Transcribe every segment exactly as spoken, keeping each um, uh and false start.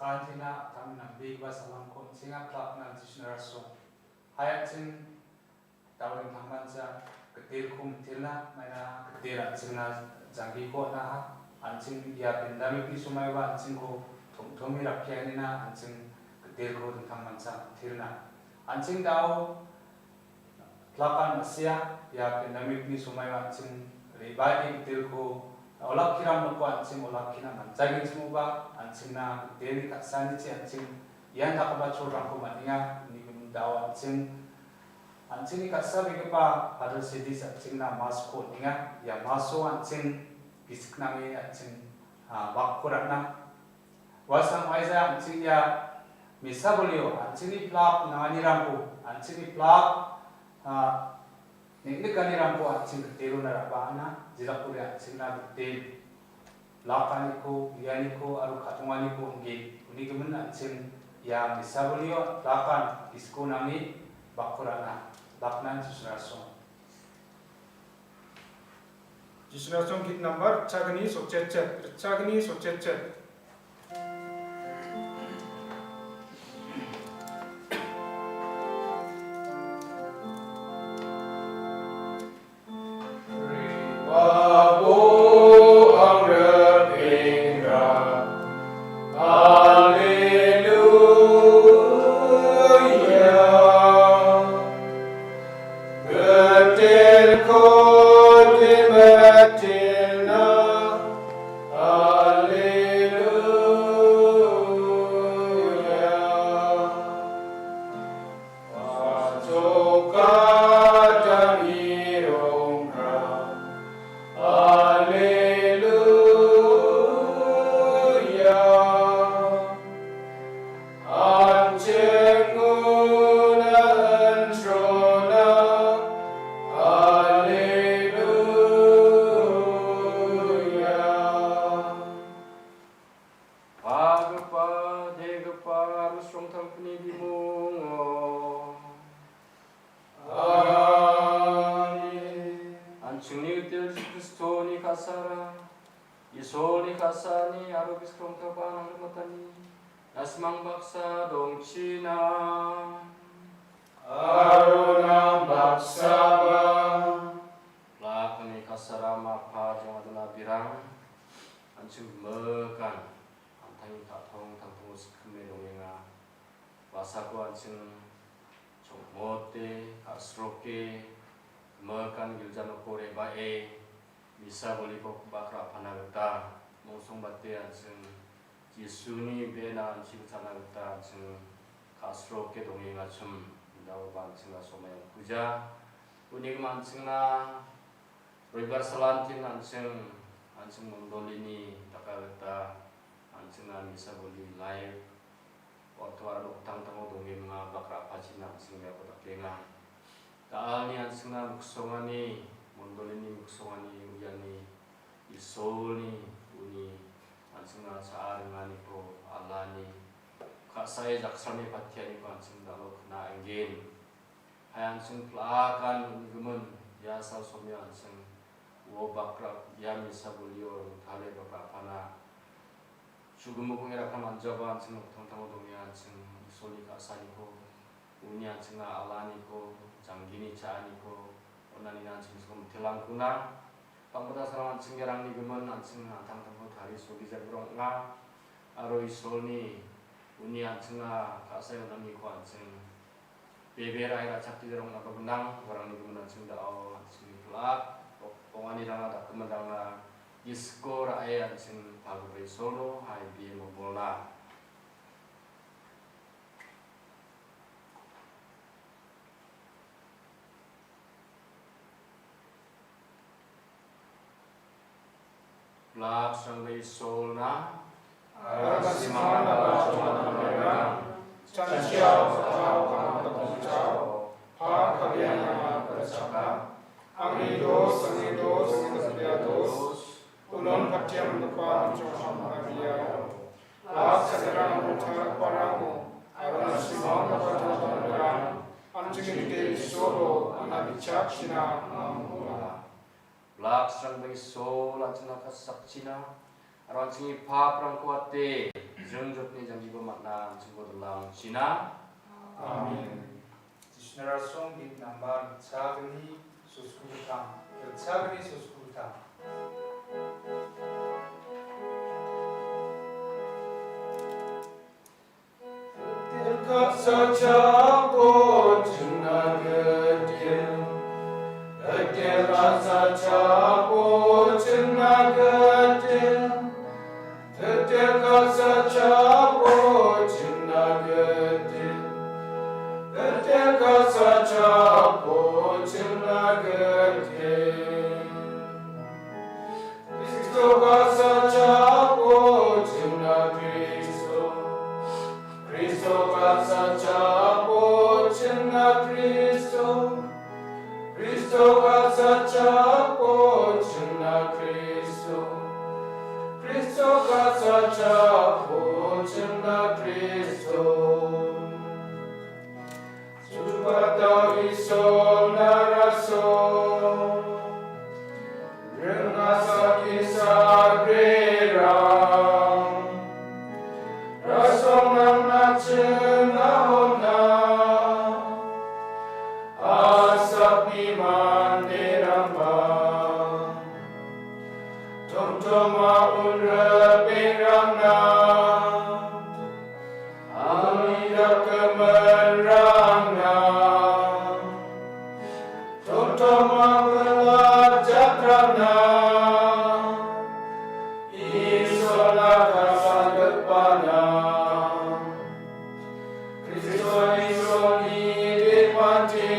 Antina tamin nambegipa salamko an·chenga klakna Jisuna rasong. Hai an·ching dao dingtangmancha gitelko mitirna maina gitel an·chingna janggiko on·aha. An·ching ia pandemic-ni somaiba an·chingko tom·tome rakkianina an·ching gitelko dingtangmancha mitirna. An·ching dao Plakan ma·sia, ia pandemic-ni somaiba an·ching re·bae gitelko olakkiram noko an·ching olakkina man·jaigenchimoba, an·chingna gitelni ka·sanichi an·ching ian dakgipa cholrangko man·enga, uni gimin dao an·ching, an·chingni ka·sabegipa Father Sadis an·chingna masko on·enga, ia maso an·ching gisik nange an·ching, ah, bakko ra·na, Uasang aija an·ching ia misa bolio an·chingni plak nanganirangko, an·chingni plak, ah, neng·nikanirangko an·ching gitelona ra·baana, jelakode an·chingna gitel plakaniko, uianiko aro ka·tonganiko ong·gen. Uni gimin an·ching ia misa bolio plakan isko nange bakko ra·na, baknan Jisuna rasong. Jisuna rasong git nambar ritchagni sotchetchet, ritchagni sotchetchet. Abo ang repingra. Haleluya. Getirko dimetirna. Haleluya. Pajoka dan irongkra. Haleluya. An·ching untrona. Haleluya. Pagipa, degipa, aro srongtangpini bimungo. Amen. An·chingni gitel Jisu Kristoni ka·sara, Isolni ka·sani aro Biskrongtaba nangrimatani, nasimang baksa dongchina. Aro nang baksaba. Plakni ka·sara mapa jong·adina birang, an·ching mikan, an·tangni ka·tong tangtongo sikime dongenga. Basako an·ching chongmote, ka·sroke, mikan gilja noko re·bae, misa boliko bakrapana gita mongsongbate an·ching Jisuni bena an·ching chana gita an·ching ka·sroke dongengachim, indaoba an·chingna somai ongkuja. Uni gimin an·chingna Roibar salantin an·ching, an·ching mondolini daka gita an·chingna misa boli live Oto aro noktangtango dongengma bakrapachina an·ching iako dakenga. Da·alni an·chingna miksongani, mondolini miksongani, uiani Isolni uni an·chingna cha·a ringaniko, alani, ka·sae jaksalni patianiko an·ching da·o kna·engen. Hai an·ching plakan uni gimin, ia sal somio an·ching uo bakrap, ia misa bolio ringtale bakrapana. Chugimiko erakna man·jaba an·ching noktangtango donge an·ching Isolni ka·saniko, uni an·chingna alaniko, janggini cha·aniko, on·anina an·ching Isolko mitelangkuna. Bang·bata saran an·ching erangni gimin an·ching an·tangtangko tari sogijagiparang ong·a. Aro Isolni uni an·chingna ka·sae on·aniko an·ching Bebera ira chakti rong naba gnang, warangni gimin an·ching da·o, an·chingni pil·ak, ong·anirangna dakgiminrangna Isko ra·e an·ching pagipa Isolno hai bie mabolna. Blak sangbe Isolna. Aro nasimangna chongan nang·enga. Chanchiao, patao, kamang, patao, pa kalian yang bercakap. Angni dos, angni dos, angni dos. Unon patiam lupa, angni chongan nang·enga. Blak sangrang mutar paramo. Aro nasimangna chongan nang·enga. An·ching Isolo, angna bichakchina, angna mokona. Blak srangba Isol an·chingna ka·sakchina, aro an·chingni paprangko ate, Jringjotni janggiba man·a an·chingko dilangchina. Amen. Jisnara song git nambar gitchagni sosku gittam, gitchagni sosku gittam. Ka·sachako chingna gittin, gittin ka·sachako chingna gittin, gittin ka·sachako chingna gittin, gittin ka·sachako chingna gittin. Kristo ka·sachako chingna Kristo. Kristo ka·sachako chingna Kristo. Kristo ka·sachako chingna Kristo. Kristo ka·sachako chingna Kristo. Jubata Isol narasong, ringasaki sagrerang, rasong nangna chingahona, asapni manderangba, tomtoma unripengrangna, Ani dakgiminrangna, tomtoma pelajakrangna, Isolna kasangipana, Kristo Isolni depante,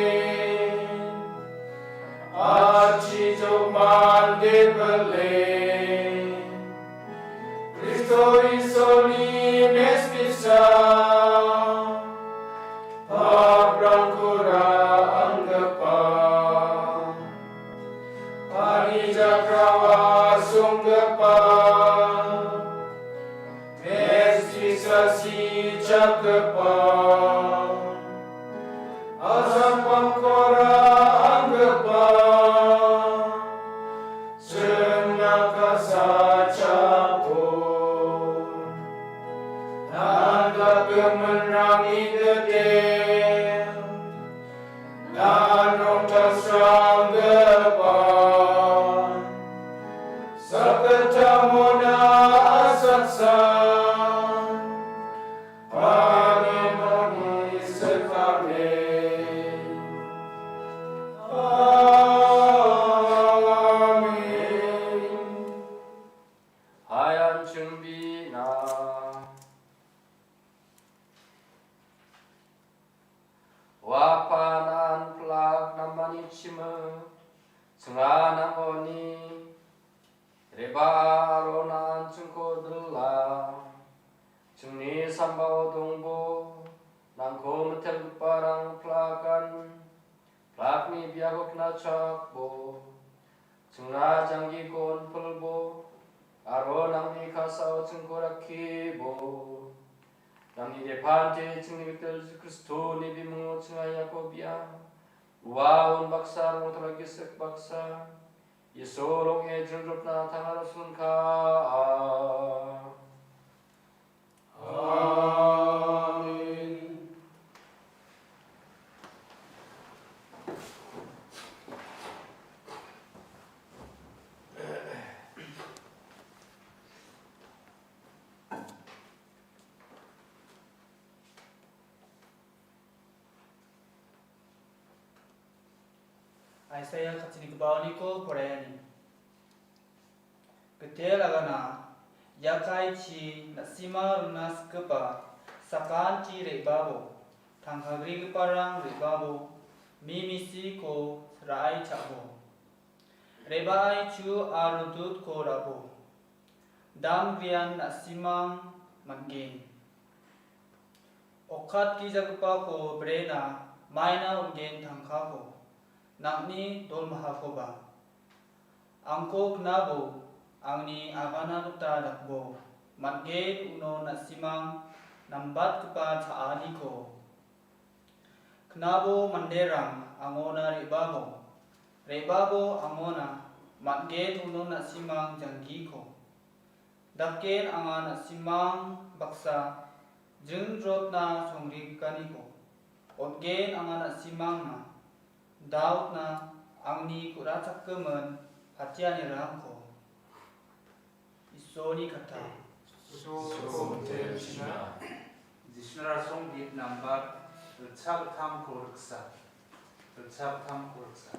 achijok mande bele. Kristo Isolni meskisa, paprangko ra·anggipa, panijakrawa songgipa, meskisa sichakgipa, asapangko ra·anggipa, Chingna kasachako, nan dakgiminrangni gite, nan rongtalsranggipa, sakgittamona asatsa, Amen, Amen, Isolni. Amen. Hai an·ching bi·ina. Ua pa nan plak namani chimik, chingna nangoni, reba aro nan chingko dila. Chingni sambao dongbo, nangko mitelgiparang plakan, plakni biako knachakbo, chingna janggiko onpilbo, aro nangni ka·sao chingko rakkibo. Nangni depante chingni gitel Jisu Kristoni bimungo chingna iako bi·a. Ua un baksa, rongtala gisik baksa, Isolni jringjotna tangara sunka. Amen. Aisaia katchini gibalniko poraiani. Gitel agana, iakaichi na·sima runa sikgipa sakanti re·babo, tangkagrigiparang re·babo, mimisiko ra·ai cha·bo. Re·baaichu aro dutko ra·bo. Dam grian na·simang man·gen. Okatgijagipako brena maina on·gen tangkako, nang·ni dolmahakoba. Angko knabo, angni agana gita dakbo, man·gen uno na·simang nambatgipa cha·aniko. Knabo manderang angona re·babo, re·babo angona man·gen uno na·simang janggiko. Daken anga na·simang baksa jringjotna songrikaniko, on·gen anga na·simangna daotna angni ku·rachakgimin patianirangko Isolni kata. Isolni kata. Jisonara songbit nambar ritchagittamko riksa. Ritchagittamko riksa.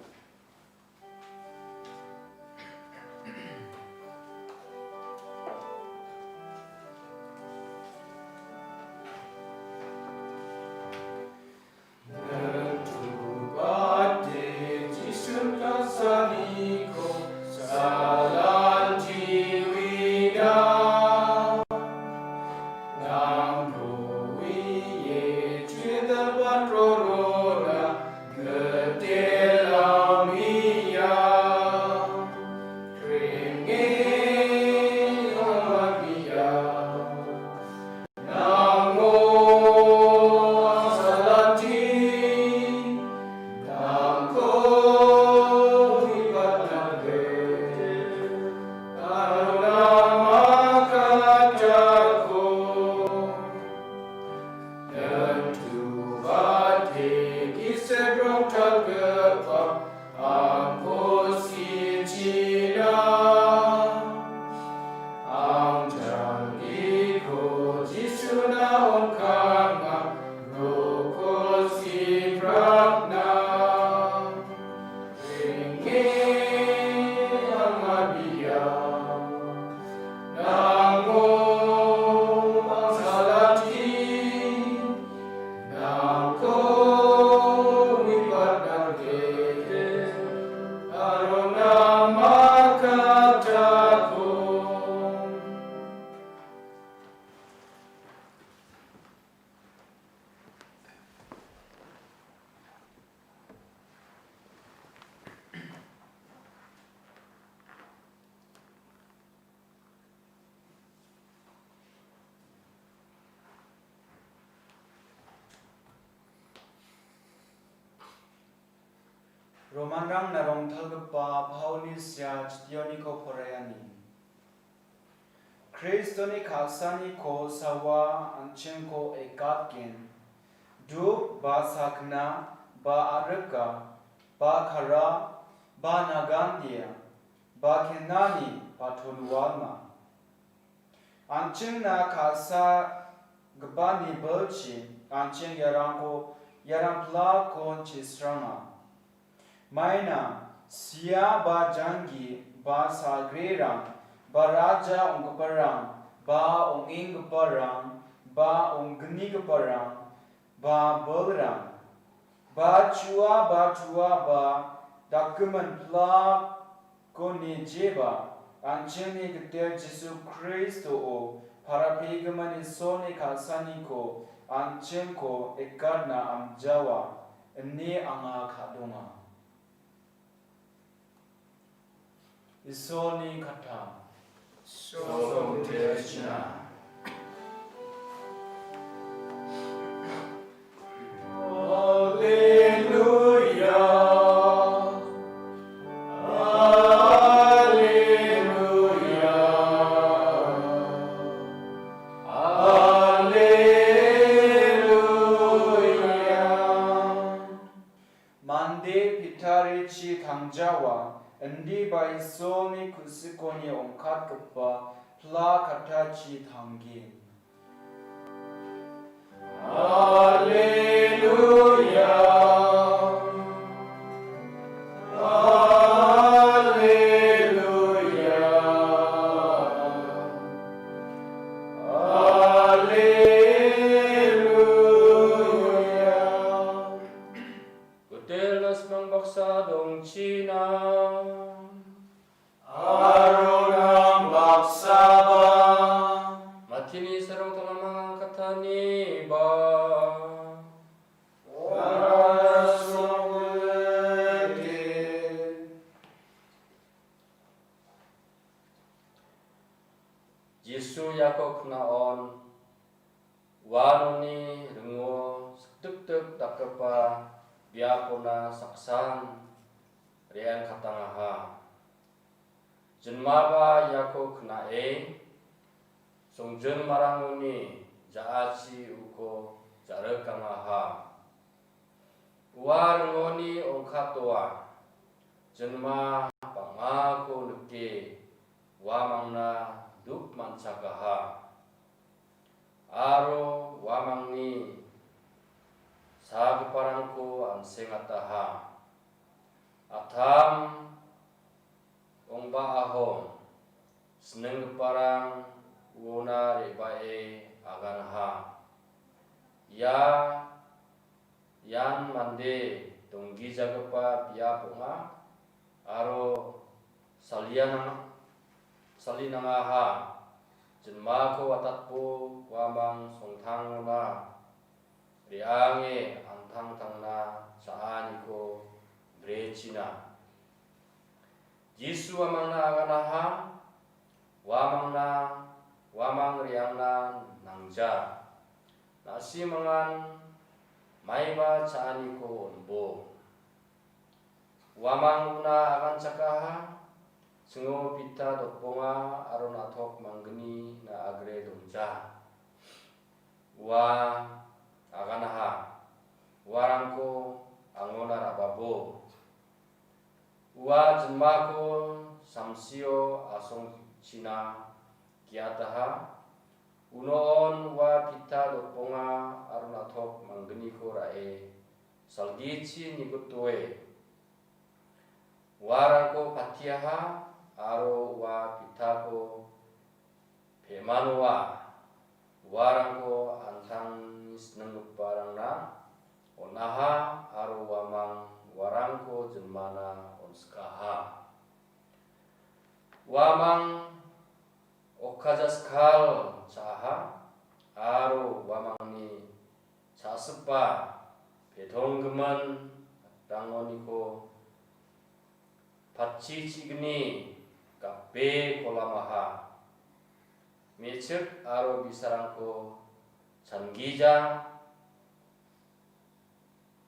Romanrangna rongtalgipa Paulni sia chittioniko poraiani. Kristoni ka·saniko sawa an·chingko ekatgen. Duk ba sakna ba arika ba kara ba nagandia ba kenani ba tolualma. An·chingna ka·sagipani bilchi an·ching iarangko, iarang pilakon chisranga. Maina sia ba janggi ba salgrirang ba raja ong·giparang ba ong·enggiparang ba ong·gnigiparang ba bilrang ba chua ba tua ba dakgimin pilak Koni jeba an·chingni gitel Jisu Kristo-o para pegimin Isolni ka·saniko an·chingko ekatna amjawa ine anga ka·donga. Isolni kata. Sosom terchina. Haleluya. Haleluya. Haleluya. Mande pitarichi tangjawa, indiba Isolni ku·sikoni ong·katgipa pla katachi tanggen. Haleluya. Haleluya. Haleluya. Gotelna simang baksa dongchina. Aro nang baksaba. Matini sarong talamang katani ba. Ora songulete. Jisu iako kna·on. Uanoni ringo sikdikdik dakgipa biapona saksan re·angkatangaha. Jinmaba iako kna·e, Songjinmarangoni ja·achi uko ja·rikangaha. Ua ringoni ongkatoa jinma bang·ako nike uamangna duk manchakaha. Aro uamangni sagiparangko an·sengataha. Atam ong·baahom, sinenggiparang uona re·bae aganaha. Ia, ian mande donggijagipa biap ong·a, aro salianang-, salinangaha. Jinmako watatbo uamang songtangona re·ange an·tangtangna cha·aniko brechina. Jisu uamangna aganaha, uamangna, uamang re·angna nangja. Na·simangan maiba cha·aniko on·bo. Uamang una aganchakaha, chingo pita dotbonga aro na·tok manggnina agre dongja. Ua aganaha, uarangko angona ra·babo. Ua jinmako samsio asongchina ge·ataha, uno on ua pita dotbonga aro na·tok manggniko ra·e salgichi nigutoe. Uarangko patiaha aro ua pitako pe·manoa. Uarangko an·tangni sinenggiparangna on·aha aro uamang uarangko jinmana on·sikaha. Uamang okkajaskal cha·aha aro uamangni cha·sipa petonggimin rangoniko patchi chigni gape kolamaha. Me·chik aro bi·sarangko changija,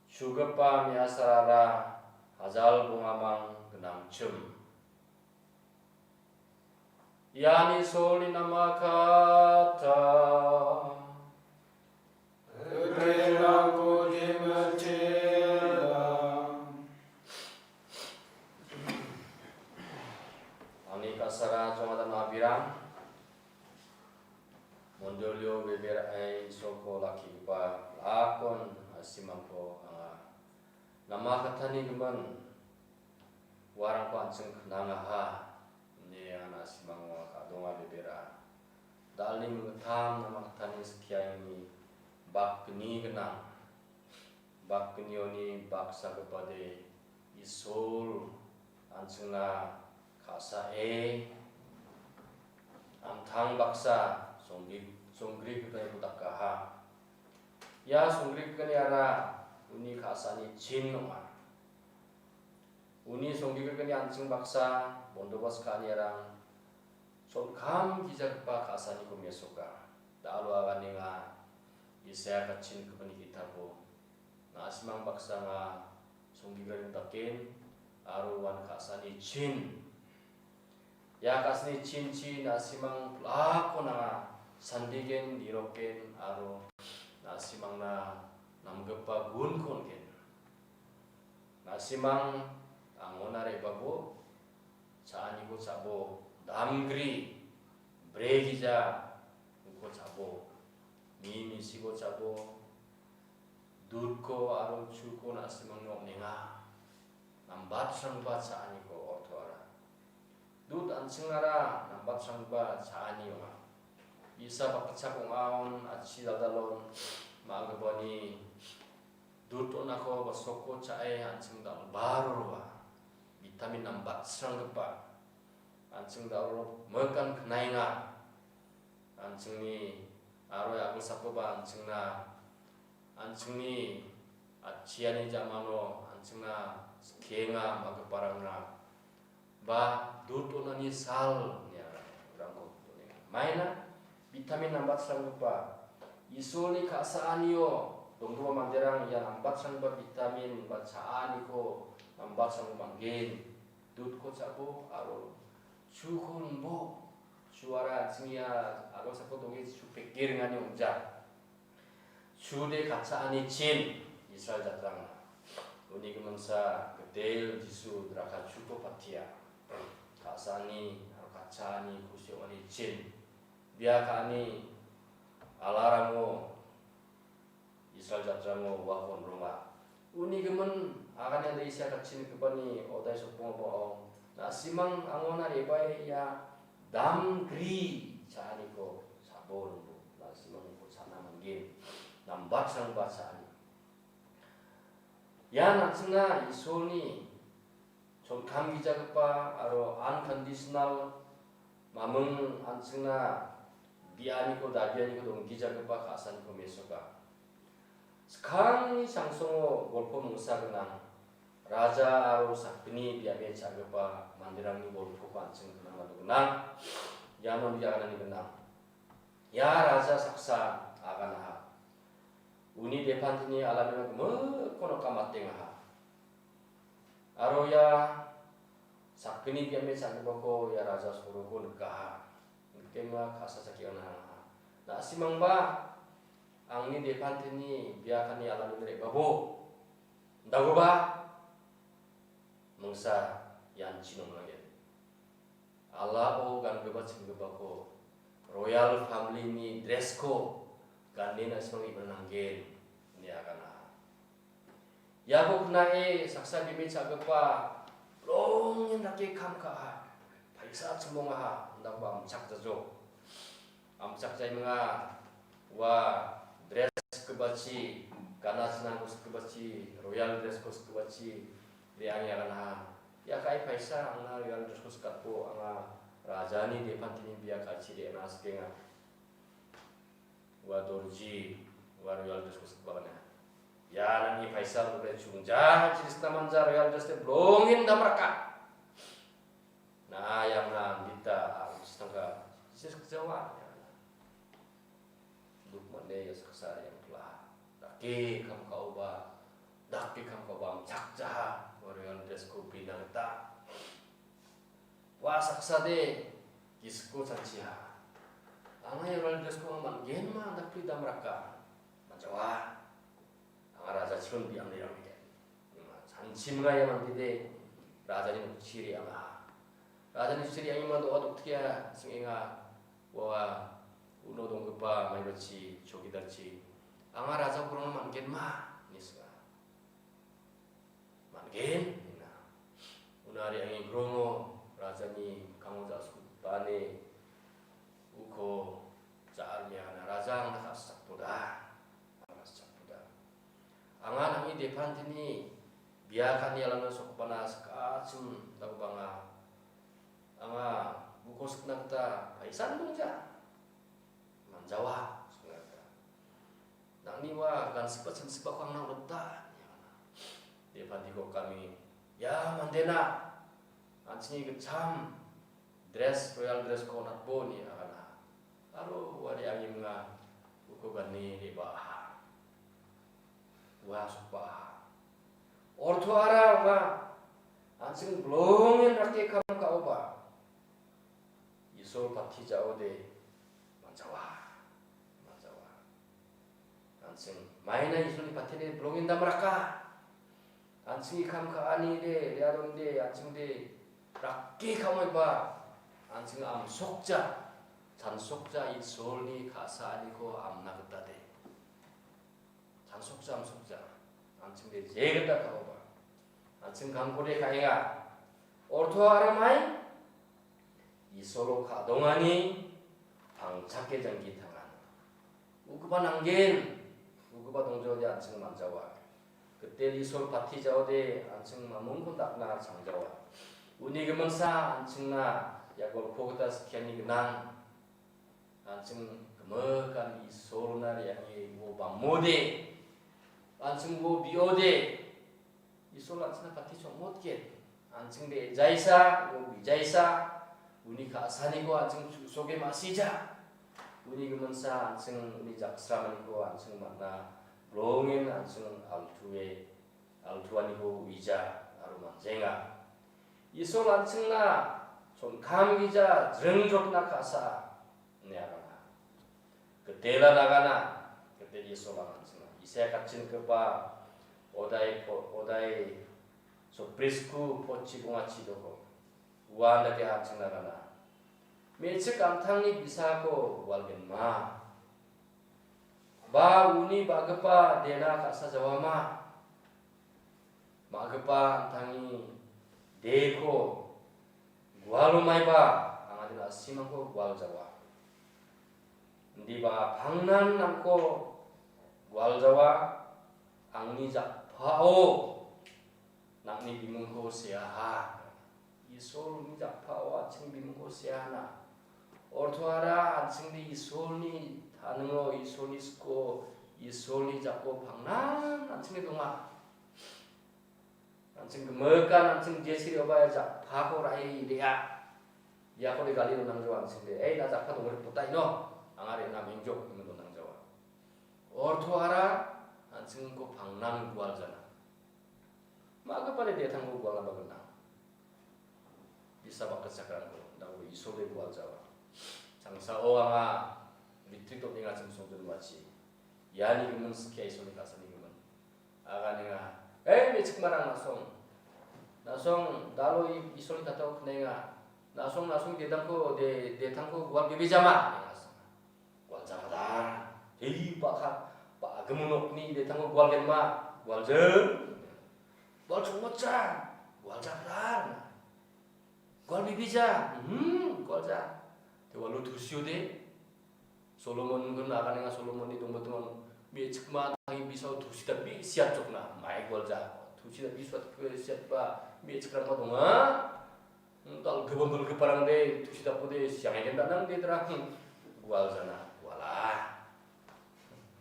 chugipa me·asarara hajal bongamang gnangchim. Iani solni namakata. Rikenggipa Dimitila. Angni ka·sara jongada nabirang. Mondolio beberae Isolko lakigipa lakon asimangko anga namakatani gimin uarangko an·ching knangaha ine an·a simango ka·donga bebera. Dalni mingittam namakatani skiaini bakgni gnang. Bakgnioni baksagipade Isol an·chingna ka·sae an·tang baksa songgri-, songgrigipaniko dakaha. Ia songgrigipanirang uni ka·sani chin ong·a. Uni songgrigipanirang an·ching baksa bondobas ka·anirang sonkam gijagipa ka·saniko mesoka. Da·alo aganenga Isaiah ka·chingni ki·tapo. Na·simang baksa anga songgrigipaniko daken aro uan ka·sani chin. Ia ka·sani chinchi na·simang plako nanga sandigen, niroken aro na·simangna namgipa gunko on·gen. Na·simang angona re·babo, cha·aniko cha·bo, damgri, bregija, uko cha·bo, mi misiko cha·bo, dudko aro chuko na·simangna on·enga. Nambatsrangba cha·aniko ortoara. Dud an·chingara nambatsrangba cha·ani ong·a. Bi·sa bakgitchak ong·aon, achi dal·dalon, ma·gipani dud on·ako ba soko cha·e an·ching dal·baro roa. Bitamin nambatsranggipa an·ching dal·o mikan knaenga. An·chingni aro agilsakoba an·chingna, an·chingni atchiani jamano an·chingna skienga ma·giparangna ba dud on·ani sal ine rangko donenga. Maina bitamin nambatsranggipa Isolni ka·saanio donggipa manderang ia nambatsranggipa bitamin ba cha·aniko nambatsrango manggen. Dudko cha·bo aro chuko ringbo. Chuara an·ching ia agilsako donge chu peke ringani ong·ja. Chude katchaani chin Israel jatrangna. Uni giminsa gitel Jisu drakachuko patia. Ka·sani aro katchaani kusi ong·ani chin. Bia ka·ani alarango Israel jatrango uakon ronga. Uni gimin agane ande isia katchinikgipani odai sokbonga ba ong. Na·simang angona rebae ia dam gri cha·aniko sabo ringbo. Na·simang uko cha·na manggen. Nambatsangba cha·ani. Ian an·chingna Isolni chonkamgijagipa aro unconditional maming an·chingna bianiko dabianiko donggijagipa ka·saniko mesoka. Skangni changsongo golpo mingsa gnang, raja aro sakgni biame cha·gipa manderangni golpoko an·ching gnang aro gnang. Iano biagnani gnang. Ia raja saksa aganaha. Uni depantini alamina gimikko nokamatengaha. Aro ia sakgni biame cha·gipako ia raja soroko nikaha. Nikenga ka·sa chakki·ana nangaha. Na·simangba angni depantini biakani alamina re·babo. Dagoba mingsa ian chinomnagen. Alao gangipa chinggipako royal family-ni dress-ko gane na·simang iba nanggen ine agana. Iako knae saksa bime cha·gipa bilongen dake kam ka·aha, paisa chimongaha, indakba amchakjajok. Amchakjaimenga ua dress-ko sikgipachi, gana chinako sikgipachi, royal dress-ko sikgipachi, re·ange aganaha. Ia ka·e paisa anga royal dress-ko sikatbo anga rajani depantini bia ka·chi re·na sikenga. Ua dorji, ua royal dress-ko sikbagana. Ia nangni paisa rokre chungja, chisna manja royal dress-de bilongen damraka. Na, yang na, dita, aku chisna ka, sis kejawa. Duk mande ia saksa yang telah. Dake kam ka·oba, dake kam ka·oba amchakjaha, ua royal dress-ko bina gita. Ua saksa de gisikko chanchiha. Anga ia royal dress-ko anga man·genma dakpri damraka. Manjawa. Anga raja chikon bi·ang de rang de. Chanchimenga ia mande de rajani nokchi re·angaha. Rajani nokchi re·angima do·a doktikia sing·enga ua uno donggipa maibachi chokidarchi. Anga raja ugrongna man·genma ine singa. Man·gen, ina. Una re·ange grongo rajani mikkango ja·skopane uko ja·armia, na raja angna ka·sachakboda, angna ka·sachakboda. Anga nangni depantini bia ka·ani alana sokbana sakachim dakbanga. Anga uko sikna gita paisan dongja. Manjawa, sikna gita. Nangni ua gansikba chimsikbako angna on·ota, ine agana. Depantiko kami, ia mandena, an·chingni gitcham dress, royal dress-ko on·atbo, ine agana. Aro ua re·angenga uko gane re·baaha. Ua sokbaaha. Ortoara ong·a, an·ching bilongen rake kam ka·oba. Isol pathi ja·ode manjawa, manjawa. An·ching maina Isolni pathide bilongen damraka. An·chingni kam ka·anide, re·adonde, an·chingde rake ka·oba. An·ching amsokja, chansokja Isolni ka·saaniko amna gita de. Chansokja, amsokja. An·chingde jegita ka·oba. An·ching kamkode ka·enga. Ortoara mai? Isolo ka·dongani pangchake jangki tangan. Ugipa nanggen, ugipa dongjaode an·ching manjawa. Gitel Isol pathi ja·ode an·ching mamungkon dakna changjawa. Uni giminsa an·chingna ia golpo gita skiani gnang. An·ching gimikan Isolna re·ange uo bamode, an·ching uo biode, Isol an·chingna pati chongmotgen. An·chingde ejaisa, uo bijaisa, uni ka·saniko an·ching chu·soge ma·sija. Uni giminsa an·ching uni jaksramaniko an·ching man·a, bilongen an·ching altuwe, altuaniko uija aro manjenga. Isol an·chingna Chonkamgija jringjotna ka·sa ine agana. Gitela nagana, gitel Isolan an·chingna. Isaiah katchingipa odai po-, odai soprisku pochi bonga chidoko. Uan dake an·chingna gana. Me·chik an·tangni bisako gualgenma. Ba uni ba·gipa dena ka·sa jawama. Ma·gipa an·tangni deko gualomaiba anga dena simangko gualjawa. Indiba pangnan nangko gualjawa, angni jakpao nangni bimungko seaha. Isolni jakpao an·ching bimungko seana. Ortoara an·chingde Isolni taningo, Isolni sko, Isolni jako pangnan an·chingde donga. An·ching gimikan, an·ching jesirioba jakpako ra·e rea. Iakode gali donangjawa an·chingde. Ei, na jakpa dongori potaino. Anga re·na mengjok, ine donangjawa. Ortoara an·chingko pangnan gualjana. Ma·gipani detangko gualnaba gnang. Bisa bakgitchakrangko, dako Isolde gualjawa. Changsao anga retreat on·engachim songjinwachi. Iani gimin skie Isolni ka·sani gimin. Aganenga, "Hei, me·chikmarang, na·song. Na·song, dalo i-, Isolni katao knenga. Na·song, na·song detangko, de-, detangko gualgebejama," nenga. Gualjakadar. Hei, baka, ba gimin nokni detangko gualgenma, gualjeng. Gual chongmotjang, gualjakadar. Gualbebejang, hmm, gualja. Te ualo tusiode. Solomon gun aganenga Solomonni dongbotimon me·chikma tangi bisao tusida bisiatjokna, mai gualja. Tusida bisiat-, bisiatba me·chikrangba donga. Dal·gipa, dal·giparangde, tusi dapode, siangendanangde dra, hmm, gualjana, guala.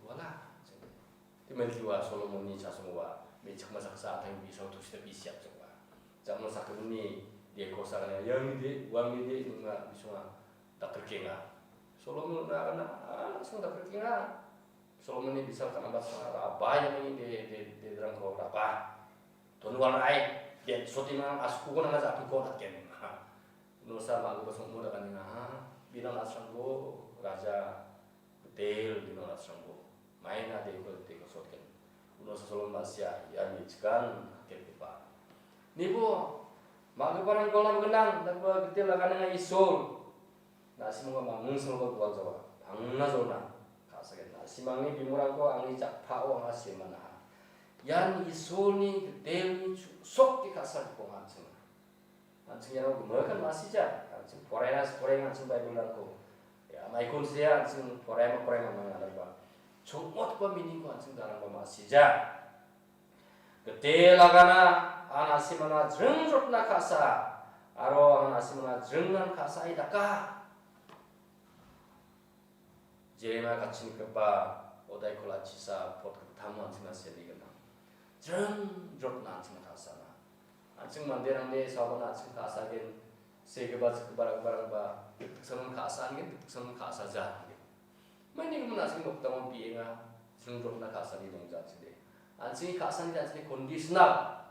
Guala. Temenkiwa Solomonni chasongoba, me·chikma saksa an·tangni bisao tusida bisiatjokba. Jamon sakgni deko sagana, iangnide, uangnide, ninga bisonga dakrikenga. Solomonna agana, ah, song dakrikenga. Solomonni bisal kanamba sanga raba iani de, de, de, derangko raba. Tonwal rai, de, sotima askuko nanga japiko datken. Nosa maguba songmo dakanenga, ha, binang asrangbo, raja, gitel binang asrangbo. Maina deko, deko sotken. Uno Solomon ma·sia, ian me·chikan, ketgipa. Nibo, magubarang golam gnang, dakba gitel aganenga Isol. Na·simangba mangmungsangba gualjawa, pangna jolna, ka·sagen. Na·simangni bimorangko angni jakpao anga semanaha. Ian Isolni gitelni chu-, sokni ka·sa bikonga an·ching. An·ching iano gimikan ma·sija. An·ching poraias, poraia an·ching Bible-rangko. Ya, maikon sia an·ching poraima, poraima mangana ba. Chongmotgipa meaning-ko an·ching darangba ma·sija. Gite lagana, an asimana jringjotna ka·sa, aro an asimana jringnan ka·sai daka. Jeremia katchinigipa odai kolachisa pot gittamo an·chingna seni gnang. Jringjotna an·chingna ka·sana. An·ching manderangni sawana an·ching ka·sagen, segipa, chikgipa, raggiparangba, dikdiksangan ka·sa angen, dikdiksangan ka·saja angen. Maini gimin an·ching nokdangon bi·enga, jringjotna ka·sani dongja an·chingde. An·chingni ka·sani an·chingni conditional.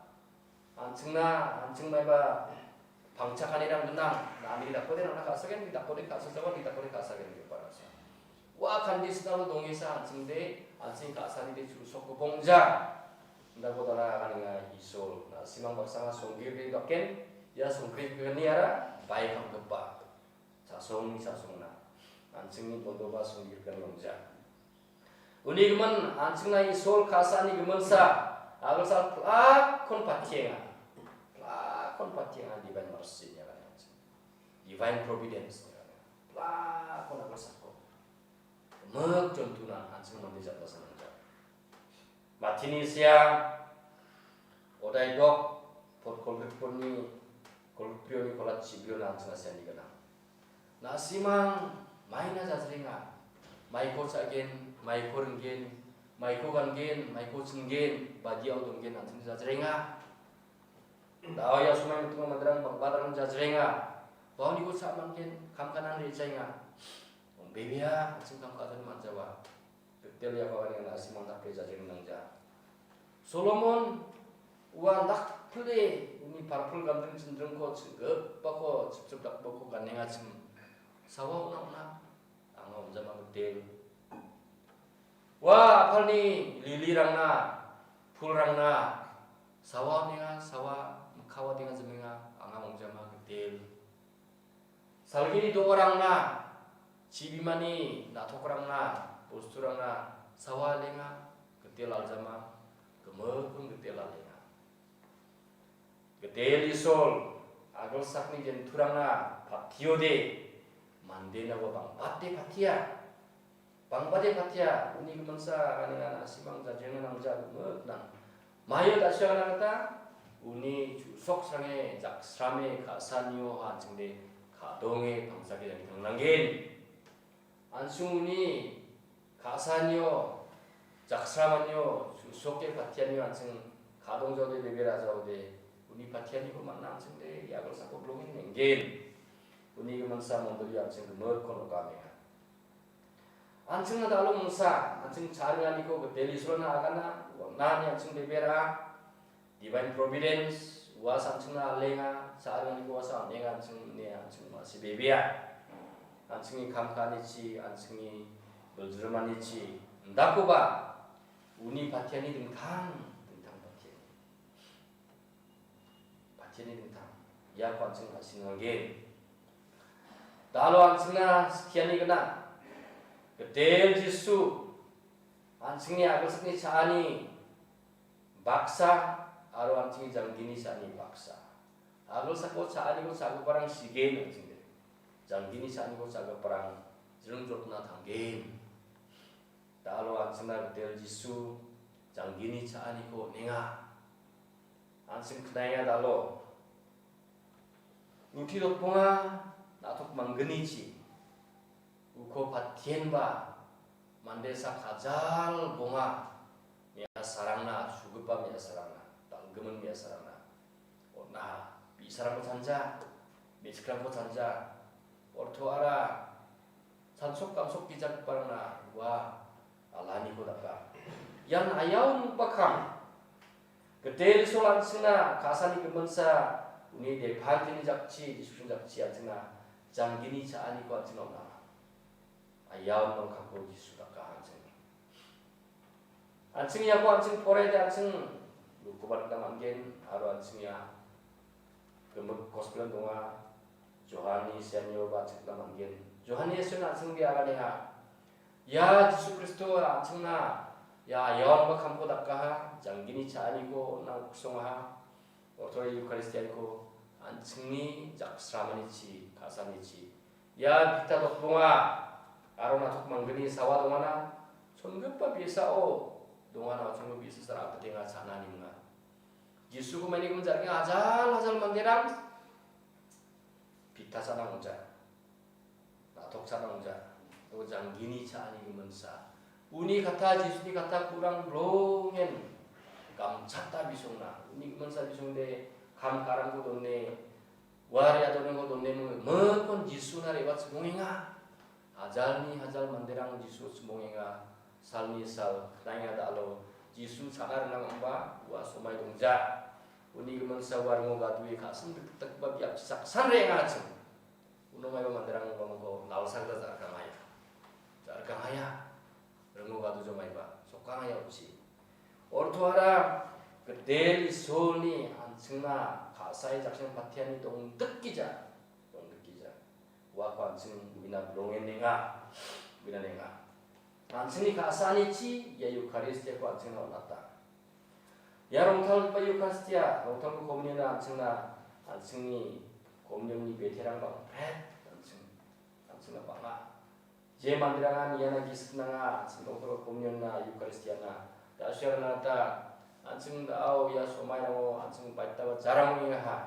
An·chingna, an·ching maiba pangchakanirang gnang. Nani dakode nangna ka·sagen, ni dakode ka·sajawa, ni dakode ka·sagen, ni parasa. Ua conditional dongesa an·chingde, an·ching ka·sanide chu·sokgipongja. Indako dana aganenga Isol. Na·simang baksanga songgirbe doken, ia songgirganiara bai kamgipa. Chasongni chasongna. An·chingni bondoba songgirgani ongja. Uni gimin, an·chingna Isol ka·sani giminsa, agilsa plakkon patienga. Plakkon patienga divine mercy niagane an·ching. Divine providence niagane. Plakkon agilsako. Gimik jontuna an·ching mande jatna sanangja. Matini sia, odai dok, pot kolgrikponi, kolgrikprioni kolat chibriona an·ching asiani gnang. Na·simang maina jajrenga. Maiko cha·gen, maiko ringgen, maiko gangen, maiko chinggen, badiao donggen an·ching jajrenga. Dao ia somai mitungo manderang bang·badarang jajrenga. Baoniko cha·mangen, kam ka·na re·jaenga. Ong·bebea, an·ching kam ka·atani man·jawa. Gitel iako aganenga na·simang dake jajrengnangja. Solomon ua dak-, Pule uni parpol gandring chindringko ching·gipako chipchip dakbako ganengachim sawa ona ona anga omjama gitel. Ua apalni lilirangna, pulrangna sawa onenga, sawa mikkawa tenga jimenga anga omjama gitel. Salgini do·orangna, chibimani na·tokrangna, bosturangna sawa alenga, gitel aljama, gimikon gitel alenga. Gitel Isol, agilsakni jenturangna patiode, mandena ua bangbate patia. Bangbade patia, uni giminsa aganengan a·simang jajrengna nangja gimikna. Maio da·siagana gita, uni chu·sok srange, jaksrame, ka·sanio, ha an·chingde, ka·donge, pangsake janggi tangnanggen. An·ching uni ka·sanio, jaksramanio, chu·soke patianio an·ching ka·dongjaode, bebe ra·jaode, uni patianiko man·a an·chingde, ia agilsako bilongen neng·gen. Uni giminsa mondoli an·ching gimikon rokamenga. An·chingna da·alo mingsa, an·ching cha·ringaniko gitel Isolna agana, ua nani an·ching bebera, divine providence, uasa an·chingna alenga, cha·ringaniko uasa on·enga an·ching ine an·ching ma·si bebea. An·chingni kam ka·anichi, an·chingni biljrimanichi, indakoba uni patiani dingtang, dingtang patiani. Patiani dingtang. Iako an·ching ma·sina nanggen. Da·alo an·chingna skiani gnang. Gitel Jisu, an·chingni agilsakni cha·ani baksa aro an·chingni janggini cha·ani baksa. Agilsako cha·aniko cha·giparang sigen an·chingde. Janggini cha·aniko cha·giparang jringjotna tanggen. Da·alo an·chingna gitel Jisu janggini cha·aniko on·enga. An·ching knaenga da·alo. Ruti dotponga na·tok manggnichi. Uko patienba mande sak ajal bonga me·asarangna, chugipa me·asarangna, dal·gimin me·asarangna. On·a, bi·sarangko chanja, me·chikrangko chanja. Ortoara, Sansok gamsok bijakgiparangna ua alaniko daka. Ian ayaun bakam. Gitel Isol an·chingna ka·sani giminsa uni delpantini jakchi, Jisusin jakchi an·chingna janggini cha·aniko an·chingna on·a. Ayaun bangkako Jisu daka an·ching. An·ching iako an·ching porede an·ching lukuba nikna man·gen aro an·ching ia gimik gospel donga. Johanni sianioba an·ching nikna man·gen. Johanni sian an·ching bia aganenga. Ia Jisu Kristo an·chingna ia yawanba kamko dakaha, janggini cha·aniko on·na oksongaha. Ortore Eucharistianiko an·chingni jaksramanichi, ka·sanichi. Ia gita dokbonga aro na·tok manggni sawa dongana, chongipa bi·sao dongana, chongipa bi·sa sara apitenga cha·nani minga. Jisuko maini gimin jargenga ajal ajal manderang pita cha·na ong·ja. Na·tok cha·na ong·ja. Ua janggini cha·ani giminsa. Uni kata, Jisuni kata kurang bilongen gamchata bisongna. Uni giminsa bisongde kam ka·rangko done, uari adonengko done, mingkon Jisuna re·baa chimongenga. Hajalni hajal manderang Jisu chimongenga. Salni sal, knaenga da·alo, Jisu cha·na ringanba ua somai dongja. Uni giminsa ua ringo gadoe ka·sing dikdikgipa biapchi saksan re·angachim. Uno maiba manderang uamangko nalsakda ja·rikangaya. Ja·rikangaya. Ringo gadoja maiba, sokangaya uchi. Ortoara gitel Isolni an·chingna ka·sae jakcheng patiani dongdikgija. Dongdikgija. Uako an·ching uina bilongen nenga. Uina nenga. An·chingni ka·saanichi ia Eukaristiako an·chingna on·ata. Ia rongtalgipa Eukaristia, rongtalgipa komuniona an·chingna, an·chingni komunionni beterang bang·pret an·ching, an·chingna bang·a. Je manderangan iana gisik nanga, an·ching rongtalgipa komunionna, Eukaristiana, da·suiarangna gita, an·ching da·ao ia somairango an·ching baitaba jarang ong·engaha.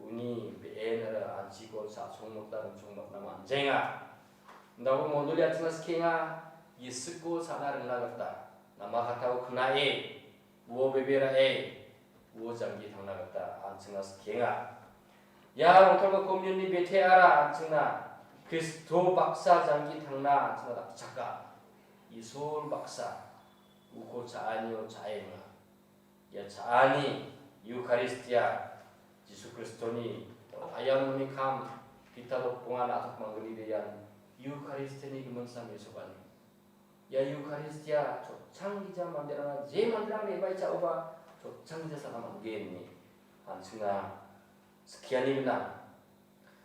Uni be·enara an·chiko cha·chongmotna ringchongmotna man·jaenga. Indako mondoli an·chingna skienga, Gisiko cha·na ringna gita, namakatao knae, uo beberae, uo janggi tangna gita an·chingna skienga. Ia rongtalgipa komunionni beteara an·chingna Kristo baksa janggi tangna an·chingna dakchaka. Isol baksa, uko cha·anio cha·enga. Ia cha·ani, Eukaristia, Jisu Kristoni ayamoni kam, pita dokbonga na·tok manggni de ian Eukaristiani giminsa mesokani. Ia Eukaristia chotchang gija manderangna je manderang re·bae cha·oba chotchang gija sana man·gen ine an·chingna skiani gnang.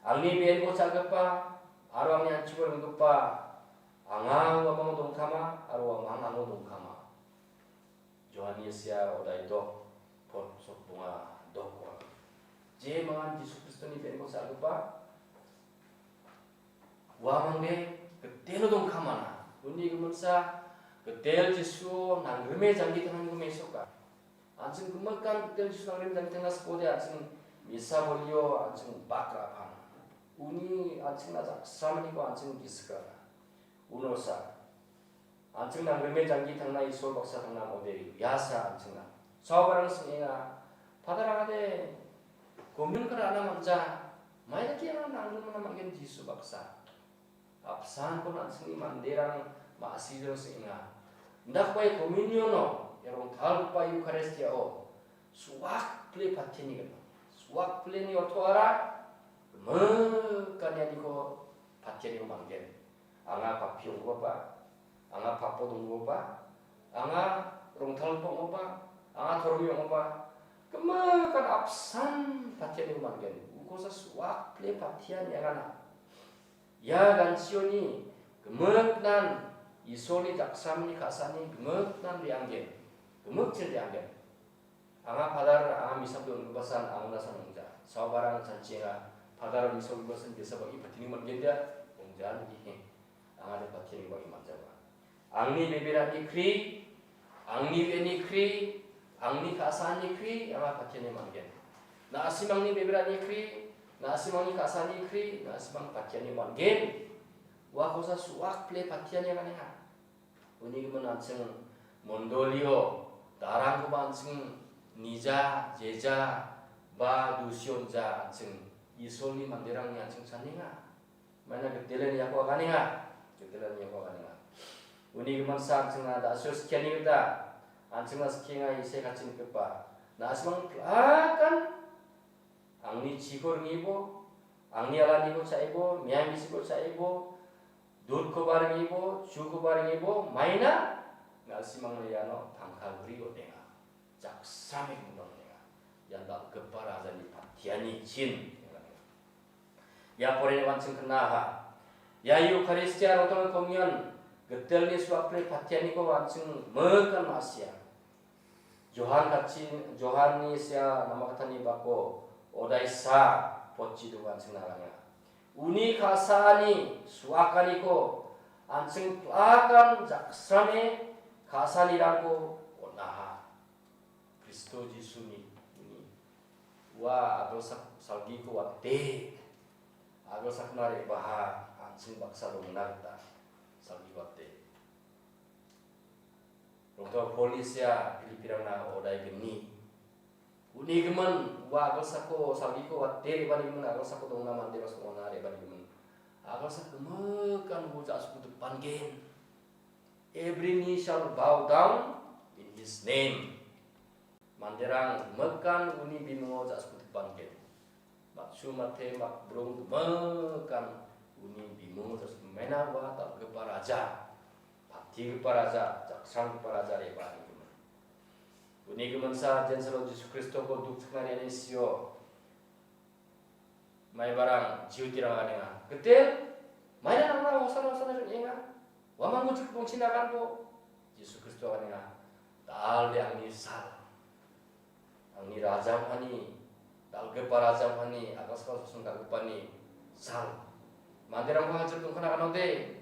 Angni be·enko cha·gipa aro angni an·chiko ringgipa anga uamango dongkama aro uamang ango dongkama. Johanni sia odai dok, pot sotbonga dok ong·a. Je mangan Jisu Kristoni be·enko cha·gipa uamangde gitelo dongkamana. Uni giminsa gitel Jisuo nangrime janggi tanganiko mesoka. An·ching gimikan gitel Jisu nangrime janggi tangna sikode an·ching misa bolio an·ching bakra apana. Uni an·chingna jaksamaniko an·ching gisikrana. Unosa an·ching nangrime janggi tangna Isol baksa tangna mode uiasa an·chingna. Saobarang sing·enga, Padar angade komunion ka ra·na manja, maidake anga nangrimna man·gen Jisu baksa. Apsanko an·chingni manderang ma·sirang sing·enga. Indakbae komuniono, ia rongtalgipa Eukaristiao, suakpile patiani gnang. Suakpileni ortoara, gimikanianiko patianiko man·gen. Anga papi ong·gipaba, anga papo donggipa, anga rongtalgipa ong·gipa, anga tormi ong·gipa, gimikan apsan patianiko man·gen. Ukosa suakpile patiani agana. Ia ganchioni gimiknan Isolni jaksamni ka·sani gimiknan re·anggen, gimikchin re·anggen. Anga Padar, anga misa bolio on·gipasan, angona san ong·ja. Saobarang chanchienga, Padar misa bolio on·gipasan ge·sa bang·e patiani man·gen dia, ong·ja niki. Anga de patiani bang·e man·jawa. Angni beberani kri, angni ueni kri, angni ka·sani kri, anga patiani man·gen. Na·simangni beberani kri, na·simangni ka·sani kri, na·simang patiani man·gen. Uakosa suakpile patiani aganenga. Uni gimin an·ching mondolio darangkoba an·ching nija, jeja, ba dusion ja an·ching Isolni manderangni an·ching chanenga. Maina gitelani iako aganenga, gitelani iako aganenga. Uni giminsa an·chingna da·sio skiani gita, an·chingna skienga ise kachin nikgipa. Na·simang plakan Angni chiko ringibo, angni alaniko cha·ibo, mian gisiko cha·ibo, dudkoba ringibo, chukoba ringibo, maina na·simangna iano tangka gri on·enga. Jaksame gimdon on·enga. Ian dal·gipa rajani patiani chin. Ia poraiba an·ching knaha. Ia Eukaristia rongtong komunion, gitelni suakpile patianiko an·ching mikan ma·sia. Johan kachin, Johanni sia namakatani bako odaisa potchi donga an·ching narangenga. Uni ka·saani suakaniko an·ching plakan jaksame ka·saanirangko on·aha. Kristo Jisuni uni ua agilsak salgiko wate, agilsakna re·baha an·ching baksa dongna gita salgi wate. Rongtao Polni sia Filipirangna odai gni. Uni gimin ua agilsako salgiko wate re·bani gimin agilsako dongna mandeba songona re·bani gimin. Agilsak gimikan uo ja·sku dipangen. Every knee shall bow down in his name. Manderang mikan uni bimungo ja·sku dipangen. Matsu mate makbrung gimikan uni bimungo ja·sku maina ua dal·gipa raja, patigipa raja, jaksanggipa raja re·baani gimin. Uni giminsa jensalo Jisu Kristoko dukchakna re·ani sio. Maibarang Jihutirang aganenga. Gitel, maina nangna hosana, hosana ring·enga. Uamangko chikbongchina aganbo. Jisu Kristo aganenga. Dal·e angni sal. Angni raja ong·ani, dal·gipa raja ong·ani, agilsako sosong dal·gipani sal. Manderangko hajir dongkana aganode.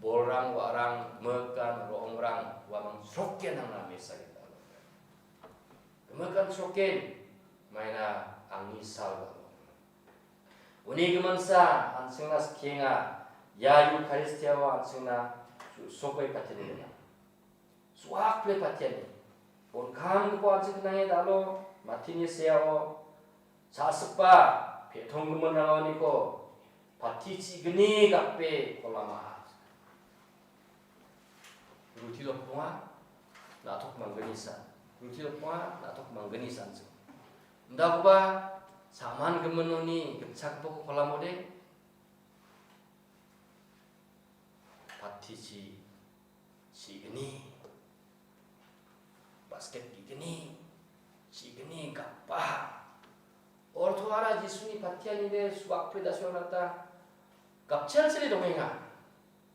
Bolrang, wa·rang, gimikan, ro·ongrang, uamang srokken nangna mesa gita. Gimikan srokken. Maina angni sal ba. Uni giminsa an·chingna skienga, ia Eukaristiao an·chingna su-, sokoi patiani gnang. Suakpile patiani. Bonkamgipa an·ching gnange dalo, matini seao, sa·sikba, pe·tonggimin rangaoniko, patichi gni gape kolamaha. Ruti dokbonga, na·tok manggni sa. Ruti dokbonga, na·tok manggni sa an·ching. Indakoba saman giminoni gitchakgipok kolamode patichi chigni, basket gigni, chigni gapa. Ortoara Jisuni patianide suakpre dasionata gapchelchele dongenga.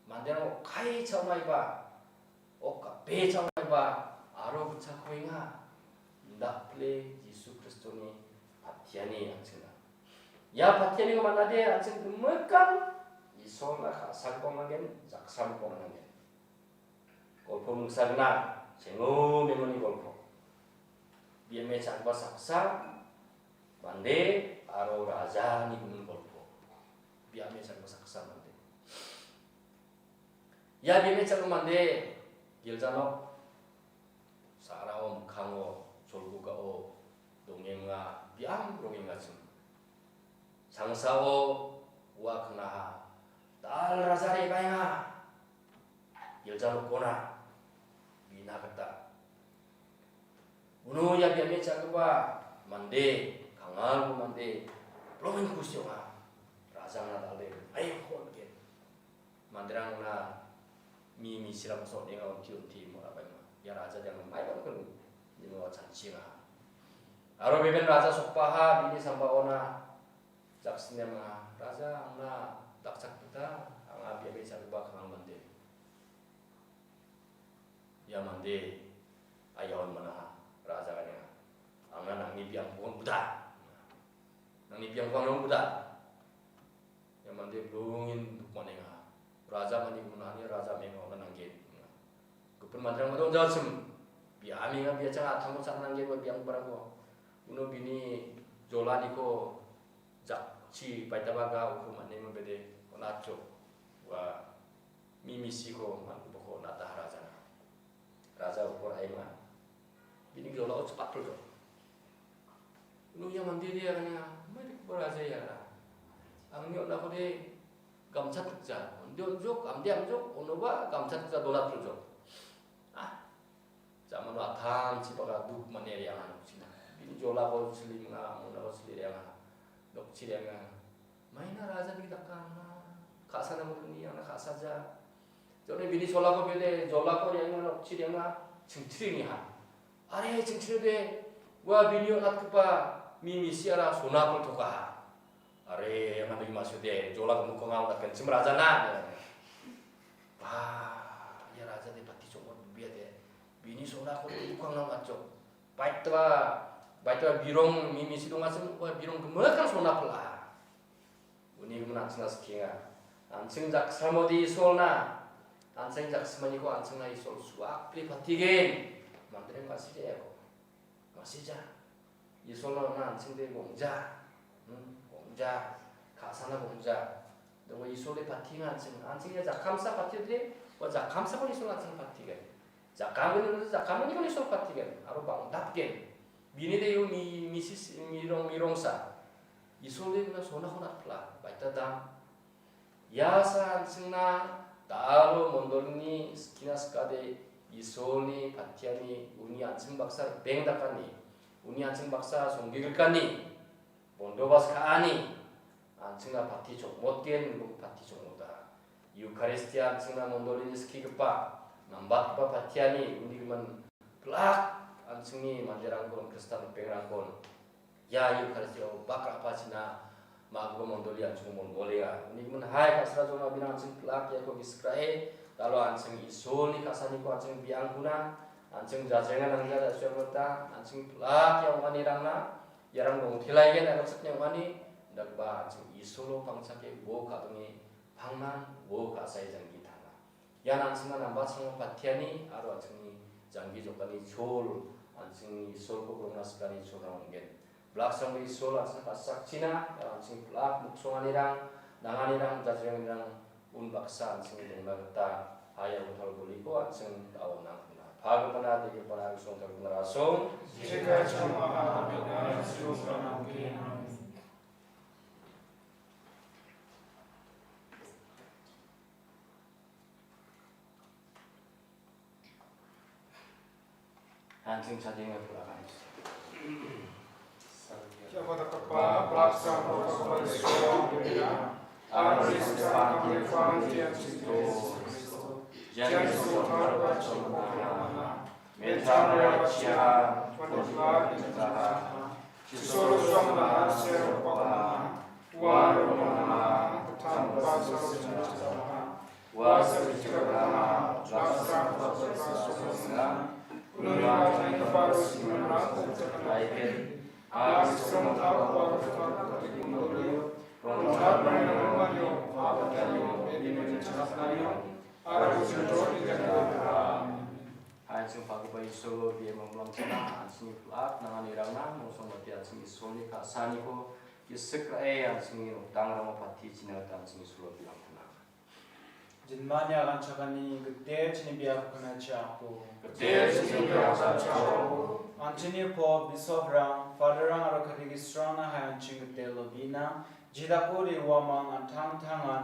Manderang okai chaonaiba, ok gape chaonaiba, aro gitchakoenga. Indakple Jisu Kristoni patiani an·chingna. Ia patianiko man·ade an·ching gimikan Isolna ka·sako man·gen, jaksako man·gen. Golpo mingsa gnang, Chengo Memoni golpo. Biame chakba saksa, mande aro rajani gimin golpo. Biame chakba saksa mande. Ia biame chakba mande gilja nok sa·rao, mikkango, cholgugao dongenga, biam rongengachim. Sangsao ua knaha, dal raja re·baenga. Gilja nokona bina gita. Uno ia biame chakgipa mande, kangalbo mande, blomen kusi ong·a. Rajana dal·e aihon gen. Manderangna mi misirang so·enga, onti onti mo·rabaenga. Ia raja dia maiba nokon nimo chanchienga. Aro beben raja sokbaha bini sambaona jaksini anga, "Raja, angna dakchakgita, anga biame chakgipa kangal mande." Ia mande aiaon manaha, raja gane, "Angna nangni biangko guda. Nangni biangko angna guda." Ia mande blongin dukmanenga. Raja mani gunani raja menga ona nanggen. Gipin manderang mado jachim. Biamenga biachang atamo chang nanggen ba biang barangko. Uno bini jolaniko jakchi baitaba ga uko mane mabede onacho. Ua mi misiko man boko nata rajana. Raja uko raima. Bini jola o cepat pergi. Uno ia mande dia kena, "Mai dia raja ia." Angni onako de gamchat kerja. Undi unjuk, amdi amjuk, unoba gamchat kerja dolat perjok. Ah, zaman atam si baka duk mane ria anak cina. Bini jola ko sili menga, mona ko sili ria. Dok sili ria. Maina raja ni dakang. Kasa na muduni, anak kasa ja. Joni bini jola ko bele, jola ko ria, dok sili ria. Chingchiri ni ha. Are, chingchirode, ua bini on·atgipa mi misiara sona pul tokaha. Are, anga bigi masode, jola gemuk kangau daken chim rajana. Ba, ia raja de pati chongmot bia de. Bini sona ko tukang nang acho. Baitwa, baitwa birong mi misi donga chim, ua birong gemuk kang sona pul aha. Uni gimin an·chingna skienga. An·ching jaksamode Isolna. An·ching jaksamaniko an·chingna Isol suakpile patigen. Manderang ma·sija iako. Ma·sija. Isolna an·chingde gongja. Hmm, gongja. Ka·sana gongja. Dongba Isolde patienga an·ching. An·ching ia jakkamsa patiode, ua jakkamsako Isol an·ching patigen. Jakkamni, jakkamniko Isol patigen, aro bang·dapgen. Bini de yo mi-, misis, mirong, mirongsa. Isol de guna sonako natpla, baita dam. Iasa an·chingna dalo mondolini skina skade Isolni patiani uni an·ching baksa ripeng dakani, uni an·ching baksa songgigrikani, bondobas ka·ani, an·chingna pati chokmotgen, pati chokmota. Eukaristia an·chingna mondolini skigipa, nambatgipa patiani, uni gimin plak an·chingni manderangkon, Kristan ripengrangkon, ia Eukaristio bak ra·pachina ma·gipa mondoli an·ching molmolenga. Uni gimin hai ka·sra jona bina an·ching plak iako gisik ra·e, dalo an·ching Isolni ka·saniko an·ching biangkuna, an·ching jajengan nangja da·suenggita, an·ching plak ia ong·anirangna, iarang rongtelaigen aro chakni ong·ani, dakba an·ching Isolo pangchake uo ka·donge pangnan uo ka·sae janggi tanga. Ian an·chingna nambatchangna patiani aro an·chingni janggi jokani chol, an·chingni Isolko krongna sikani cholrang ong·gen. Blaksangni Isol an·chingna ka·sakchina, aro an·ching plak muksonganirang, nanganirang, jajenganirang, unbaksa an·ching dongna gita, hai aro talboliko an·ching da·o nangkuna. Pagipana, degipana, gisong tarigipa rasong. Jeka chamaha, bena, Isolna ong·gen. An·ching chadenge pura ka·anchim. Hai, an·ching pagipa Isolo, bia mangmangchina, an·chingni pil·ak nanganirangna, mongsong mate an·ching Isolni ka·saniko, gisik ra·e, an·chingni nokdangrango pati china gita an·ching Isolo bilang kona. Jinmani aganchakani gite chini biapko kanachiapo. Gite chini biapko kanachiapo. An·chingni pop, bishoprang, faderrang aro katekisrangna hai an·ching gite lobina, jedakode uamang an·tangtangan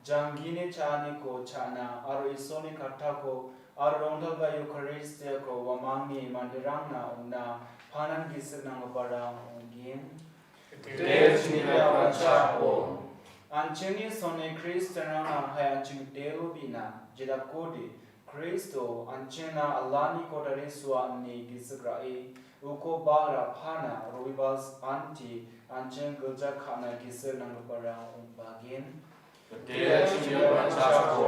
janggini cha·aniko cha·na aro Isolni kattako aro rongtalgipa Eukaristiako uamangni manderangna on·na panan gisik nanggiparang ong·gen. Gite chini biapko kanachiapo. An·chingni soni Kristianrangna hai an·ching gite lobina, jedakode Kristo an·chingna alaniko tarisua ine gisik ra·e, uko bak ra·pana Robibal anti an·ching gilja ka·na gisik nanggiparang ong·bagen. Gite chini biapko kanachiapo.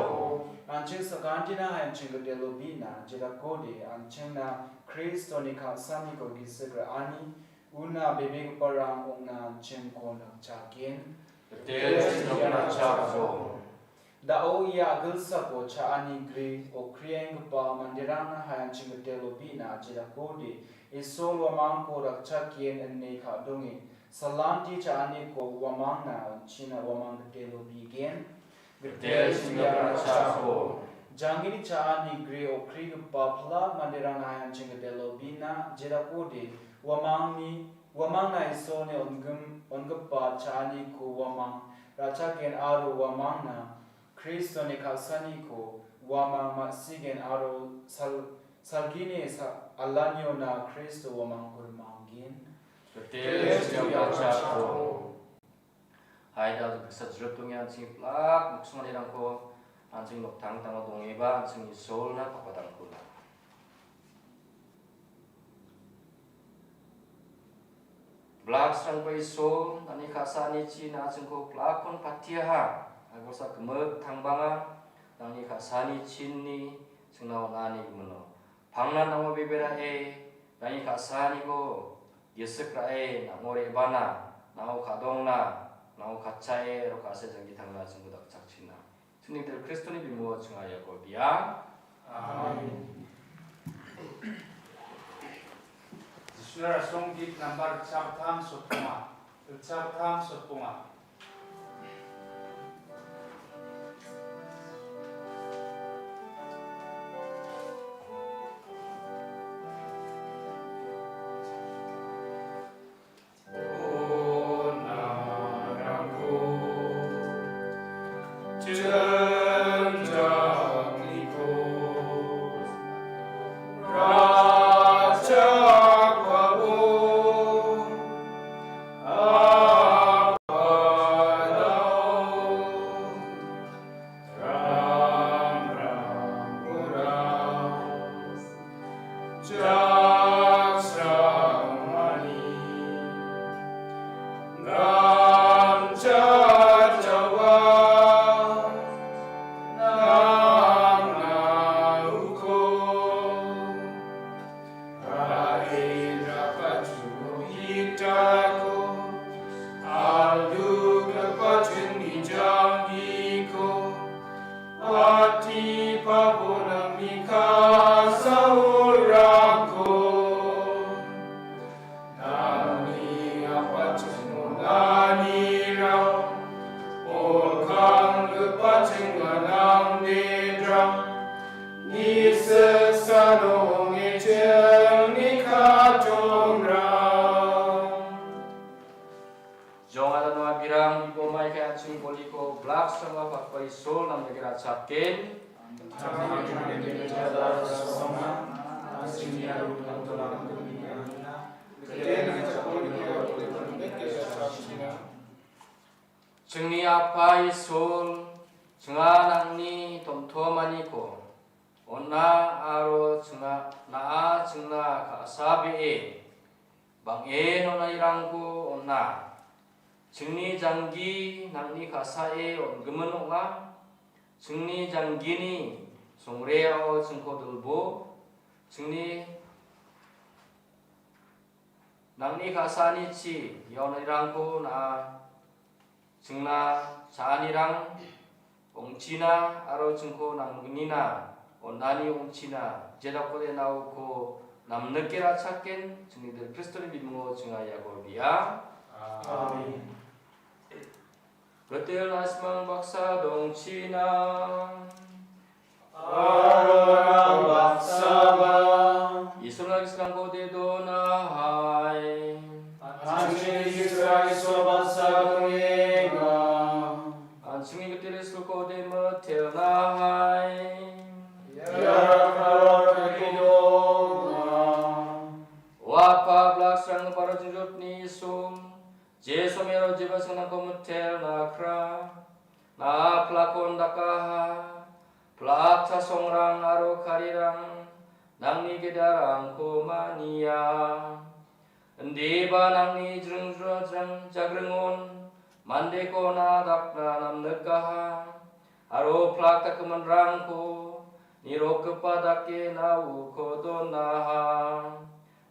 An·ching sakantina hai an·ching gite lobina, jedakode an·chingna Kristoni ka·saniko gisik ra·ani, una bebegiparang ong·na an·chingko napchagen. Gite chini biapko kanachiapo. Da·o ia a·gilsako cha·ani gri okrienggipa manderangna hai an·ching gite lobina, jedakode Isol uamangko dakchaken ine ka·donge, salanti cha·aniko uamangna on·china uamang gite lobigen. Gite chini biapko kanachiapo. Janggini cha·ani gri okrigipa pilak manderangna hai an·ching gite lobina, jedakode uamangni, uamangna Isolni ongim-, onggipa cha·aniko uamang ra·chagen aro uamangna Kristoni ka·saniko uamang ma·sigen aro sal-, salgini sa-, alaniona Kristo uamangko rimanggen. Gite chini biapko kanachiapo. Hai, da·o baksa jrip donge an·ching pilak moksonganirangko an·ching noktangtango dongeba an·ching Isolna pakpadangkuna. Blaksrangba Isol, nangni ka·sanichi na·achingko plakkon patiaha, agosa gimik tangbanga, nangni ka·sanichinni chingna on·ani gimino. Pangnan nang·o bebera·e, nangni ka·saniko gisik ra·e, nang·o re·bana, nang·o ka·dongna, nang·o katchae, aro ka·sae janggi tangna chingko dakchakchina. Chingni Gital Kristoni bimingo chinga iako biang. Amen. Jisura Songgit nambar chaptham sotponga. Chaptham sotponga. Aldugipa chingni janggiko patipa bonangni kasaorangko nangni apachingonanirang, olkanggipa chinganang nedrang, ni siksano ong·echingni katongrang. Jong·a dano abirang, bibo maikai an·ching boliko blaksrangba pakpa Isol namdake ra·chapgen. An·ching Apa Isol, chinga nangni tomtomaniko on·a aro chinga na·a chingna ka·sabee bang·en on·anirangko on·a. Chingni janggi nangni ka·sae on·gimin ong·a. Chingni janggini songreao chingko dilbo. Chingni nangni ka·sanichi ia on·anirangko na·a. Chingna cha·anirang ong·china aro chingko nanggnina on·ani ong·china jedakode na·oko namnike ra·chaken chingni Del Kristoni bimingo chinga iako bia. Amen. Gitel na·simang baksa dongchina. Aro nang baksaba. Isolna gisrangko de donahai. An·chingni gisra Isol baksa dongenga. An·chingni gitel Isolko de mitelnahai. Ia rakrao kaki donga. O Apa, blaksrang baro jingjotni Isol. Jesu mero jeba singnangko mitelnakra, na·a plakon dakaha, plak chasongrang aro karirang, nangni gedarangko mania. Indiba nangni jringjrajrang jagringon, mandeko na·a dakna namnikaha, aro plak dakgiminrangko nirokgipa dake na·oko donaha.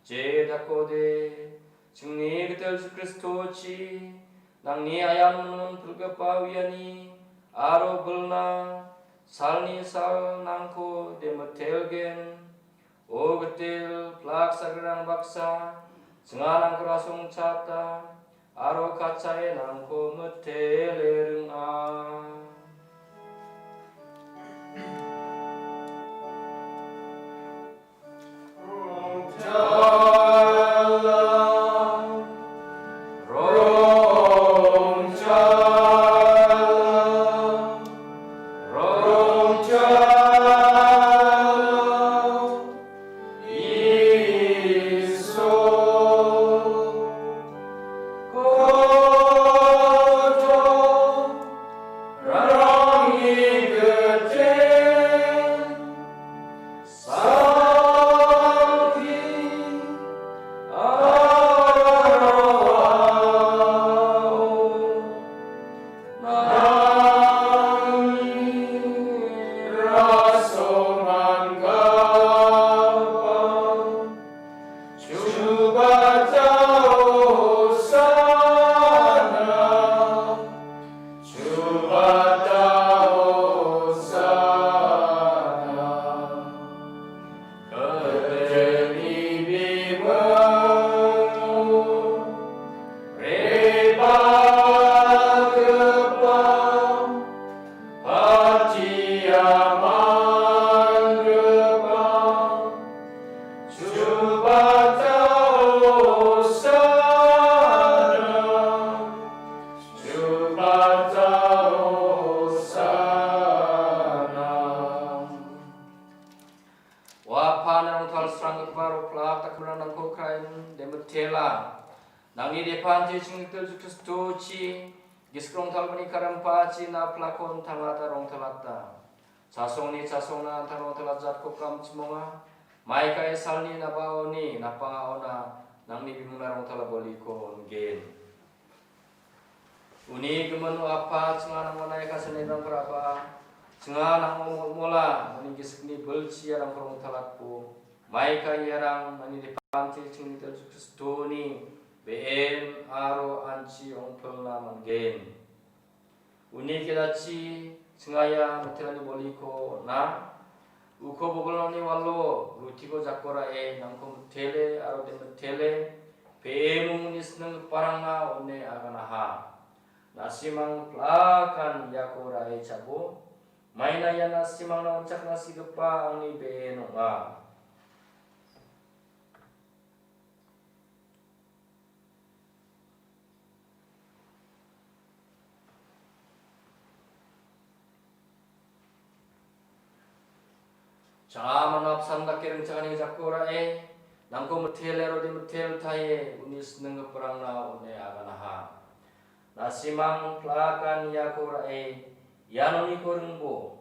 Jedakode, chingni gitel Jisu Kristochi, nangni ayan minpilgipa uiani aro bilna salni salnangko demitelgen. O gitel, plak sagrerang baksa, chinga nangko rasongchata, aro katchae nangko mitele ring·a. Ua Apa, na·a rongtalsranggipa aro plak dakgiminrang nangko krain demitela. Nangni depanti chinggitil Jisu Kristochi, gisik rongtalgni karimpachi na·a plakon tangata rongtalata. Chasongni chasongna an·tangtang rongtalatjatko kamchimonga. Maikae salni na·baoni napangaona nangni bimungna rongtala boliko on·gen. Uni gimin, o Apa, chinga nang·o naika senibrang raba, chinga nang·o molmola, uni gisikni bilchi iarangko rongtalatbo. Maikae iarang nangni depanti chinggitil Jisu Kristoni be·en aro an·chi ong·pilna man·gen. Uni ke·sachi chinga ia mitelani boliko on·a. Uko bobilni walo rutiko jako ra·e nangko mitele aro demitele, pe·e mungni sinenggiparangna on·e aganaha. Na·simang plakan iako ra·e chabo. Maina ia na·simangna on·chakna sigipa angni be·en ong·a. Cha·a, mano apsan dake ringchakani jako ra·e, nangko mitele aro demitele taie, uni sinenggiparangna on·e aganaha. Na·simang pil·akan iako ra·e, ian oniko ringbo.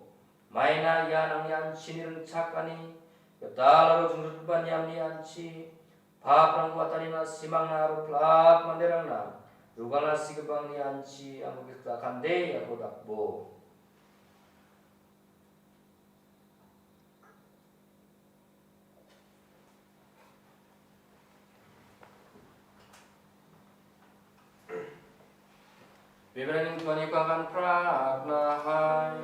Maina ia nangni anchini ringchakani, gital aro jongjotgipa niamni anchi, paprangko atani na·simangna aro pil·ak manderangna, rugalna sigipangni anchi, amo gital kande iako dakbo. Bibelni tuaniko akan pratna hai.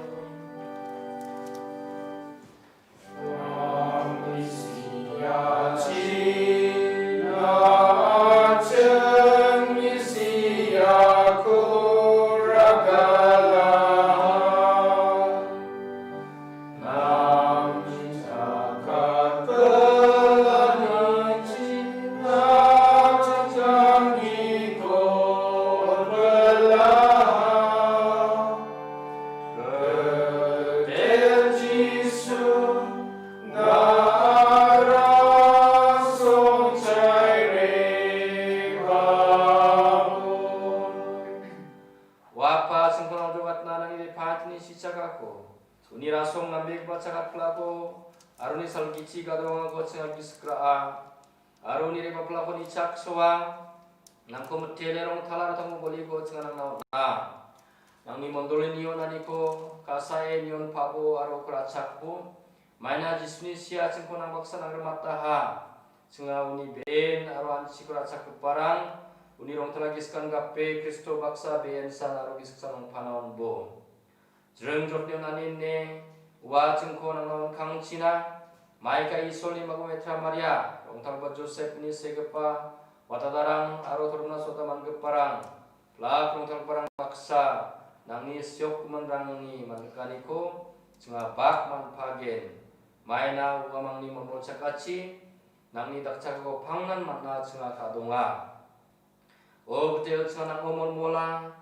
Ua Apa, chingkon ong·dogatna nangni patni sichakako. Uni rasong nambegipa chakat pilako, aro uni salgichi gadongako chinga gisik ra·a, aro uni re·bapilako nichaksoa, nangko mitele rongtala aro tangko boliko chinga nangna on·a. Nangni mondolini on·aniko kasae nion pabo aro kra·chakbo, maina Jisuni sia chingko nang baksa nangrimataha. Chinga uni be·en aro anchiko ra·chakgiparang, uni rongtala gisik gape Kristo baksa be·en san aro gisik san ong·pana on·bo. Jring jotni on·ani ine, ua chingko nangna on·kangchina, maika Isolni mago Metra Maria, rongtalgipa Josepni segipa, watadarang aro toromna sota mangiparang, pilak rongtalgiparang baksa, nangni siokgiminrangni man·gipaniko, chinga bak man·pagen, maina uamangni molmolchakachi, nangni dakchakako pangnan man·na chinga ka·donga. O gitel chinga nang·o molmola,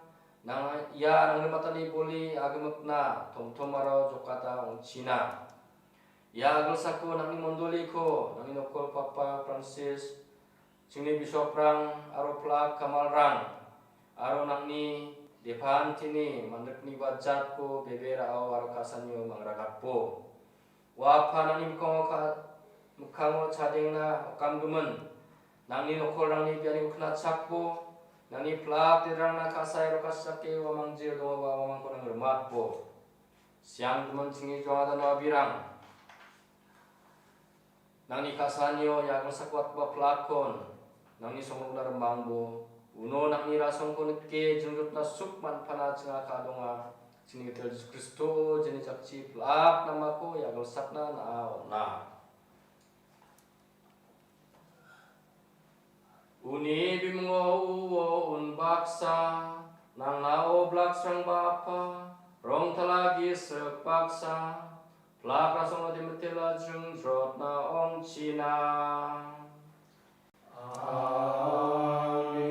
nang ia nangrimatani boli agimikna tomtom aro jokata ong·china. Ia agilsako nangni mondoliko, nangni nokol Papa Francis, chingni bisoprang aro pilak kamalrang, aro nangni depantini mandikni bajatko bebe ra·o aro kasanio mangragatbo. Ua Apa nangni mikkango ka-, mikkango chadengna okamgimin, nangni nokolrangni bianiko knachakbo, nangni pilak derangna ka·sae rokasjake uamang jeo dongoba uamangko nang rimatbo. Sianggimin chingni jongada noabirang. Nangni ka·sanio ia agilsako watgipa pilakkon, nangni songrongna rimangbo, uno nangni rasongko nike, jringjotna suk man·pana chinga ka·donga. Chingni gitel Jisu Kristo, jeni jakchi pilak namako ia agilsakna na·a on·a. Uni bimungo uo unbaksa, nangna oblaksrangba apa, rongtala gisik baksa, pilak rasongna dimitela jringjotna ong·china. Amen.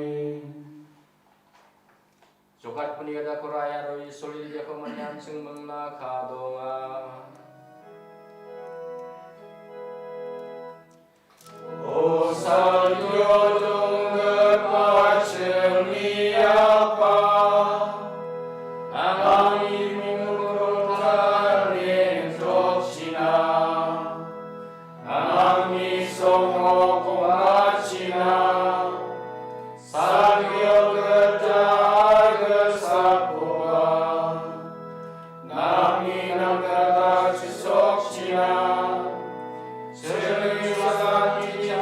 Jokatpuni gadako ra·e aro Isolni bideko manian chingmingna ka·donga. O salgio donggipa chingni Apa, nangni bimung rongtalen jokchina, nangni songmok ong·achina, salgio gita agilsakoba, nangni namgita chisokchina, chingni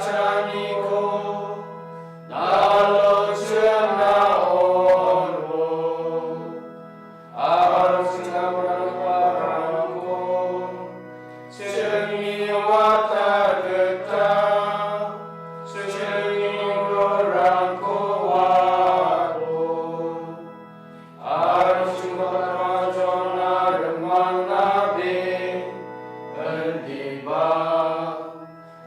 chaniko, nalo chingna on·bo. Aro chingna rangko, chingni wata gita, chingni rorangko waro. Aro chingni wata jona rimangna be, indiba,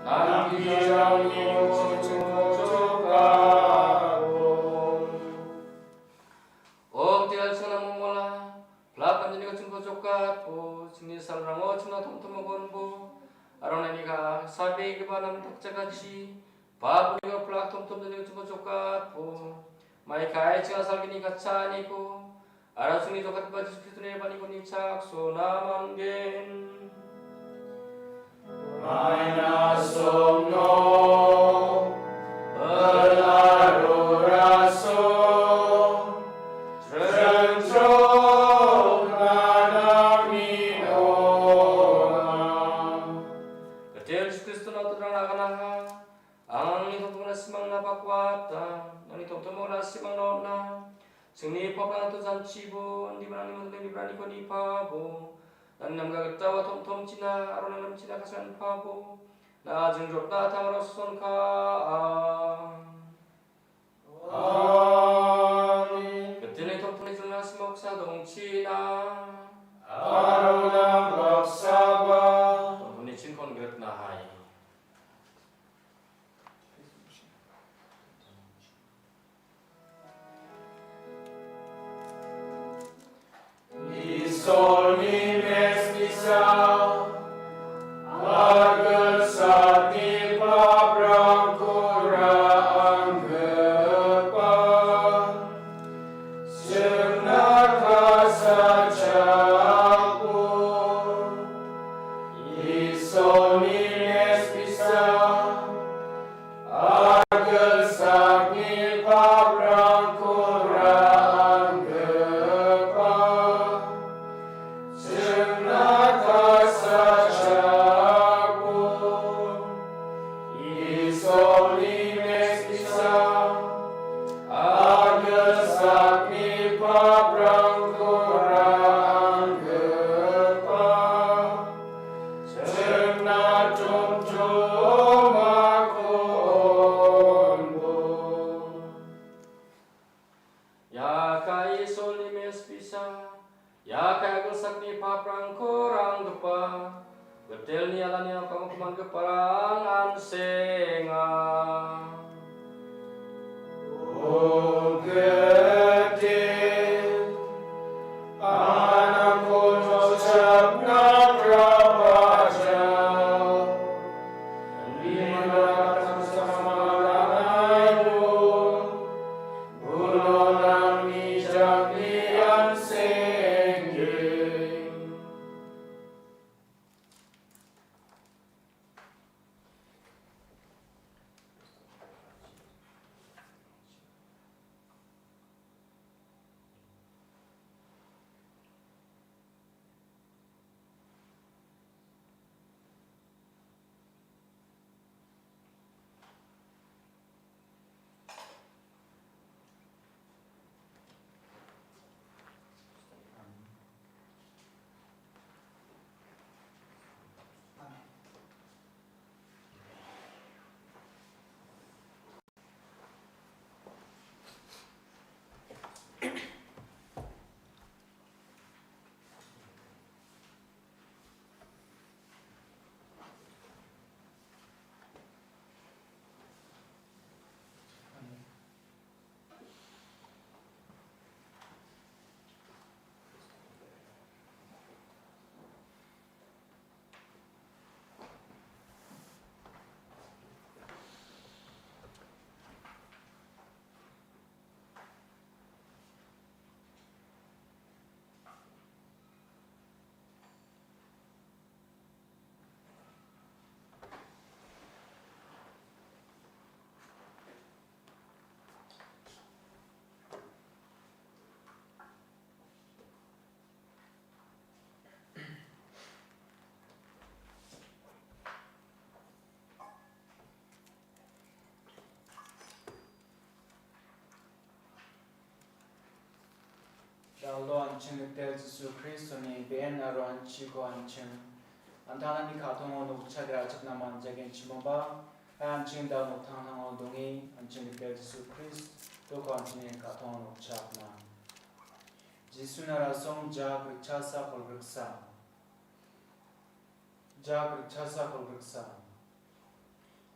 nangkijangni chingko chokabo. Ong·tela chingna momola, pilak anjani chingko jokatbo, chingni salrango chingna tomtom agonbo, aro nangni ka·sabegipa namdakjakachi, pap uniko pilak tomtom jani chingko jokatbo, Maikai chinga salgini katchaaniko, aro chingni jokatgipa Jisu Kristoni re·baaniko nichaksona man·gen. Maina somno, belaro raso, Gitel Jisu Kristo na·tokrang naganaha, angni tongtongna simangna pakwata, angni tongtongna simangna on·a, chingni paprangto janchibo, indiba nangni mandeni braniko nipabo, nangni namga gita wa tomtomchina, aro nangni namchina kasanpabo, na·a jing jotna tangro sonka, a. Amen. Gitel tongtongni jingna simoksa dongchina. Aro nang baksaba. Tongtongni chinkon gretnahai. Isolni meskisa, agilsakni paprangko ra·anggipa, chingna kasachapo. Isolni meskisa, agilsakni paprangko ra·anggipa, chingna kasachapo. Isolni meskisa, agilsakni paprangko ra·anggipa, chingna tomtomako on·bo. Ia kai Isolni meskisa, ia kai agilsakni paprangko ra·anggipa, Gitelni alani akamko man·giparang an·senga. O Gitel, anangko nochakna grabajal. Nina katang samalanayo, ulo nang mijak ni an·senge. Dal·o, an·ching Gitel Jisu Kristoni be·en aro an·chiko an·ching an·tangtangni ka·tongo nokcha grachipna man·jagenchimoba, an·ching da noktangtango donge, an·ching Gitel Jisu Kristoko an·chingni ka·tongo nokchakna. Jisuna rasong jak ritchasa kolgriksa. Jak ritchasa kolgriksa.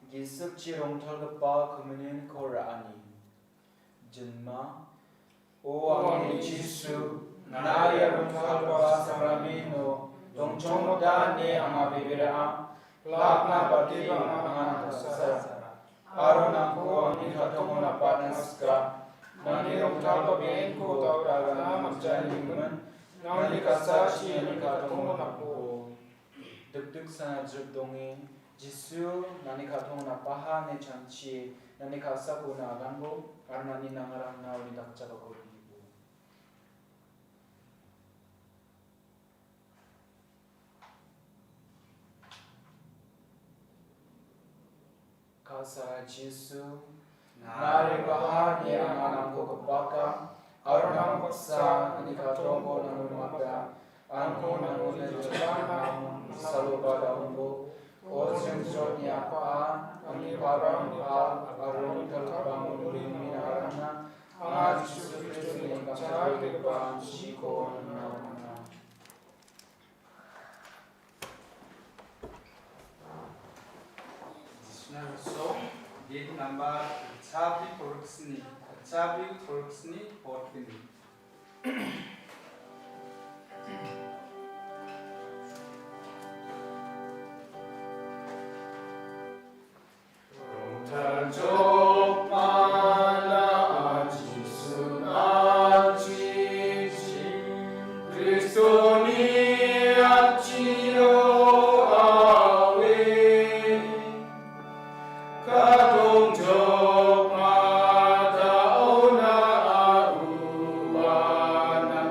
Gisikchi rongtalgipa kimininko ra·ani. Jinma. O angni Jisu, na ia rongtalgipa sakrameno dongchongmota ine anga bebera·a. Plakna bate bang·a anga nangkasa. Aro nangko angni ka·tongo napatna sika. Nangni rongtalba be·enko dao ra·na manjani gimin, nangni ka·sachi nangni ka·tongo napbo. Dikdiksa jipdonge, Jisu, nangni ka·tongo napaha ine chanchie, nangni ka·sako una aganbo, aro nangni nangarangna uni dakchakako bibo. Ka·sa Jisu, naribaha ine anga nangko gipaka, aro nang baksa ani ka·tongko nangno mata, angko nangoni jokanrang saloba da·onbo, o jingjotni Apa, angni parang Apa, aro angni kalkabang uni minarangna, anga Jisu Kristoni kachalgipa chiko nangna man·a. Jisuna riso, gate number chabi kolksni, chabi kolksni potgni. Rongtalchakmana Jisu achichi, Kristoni achio awe. Ka·tongchakmata ona auana,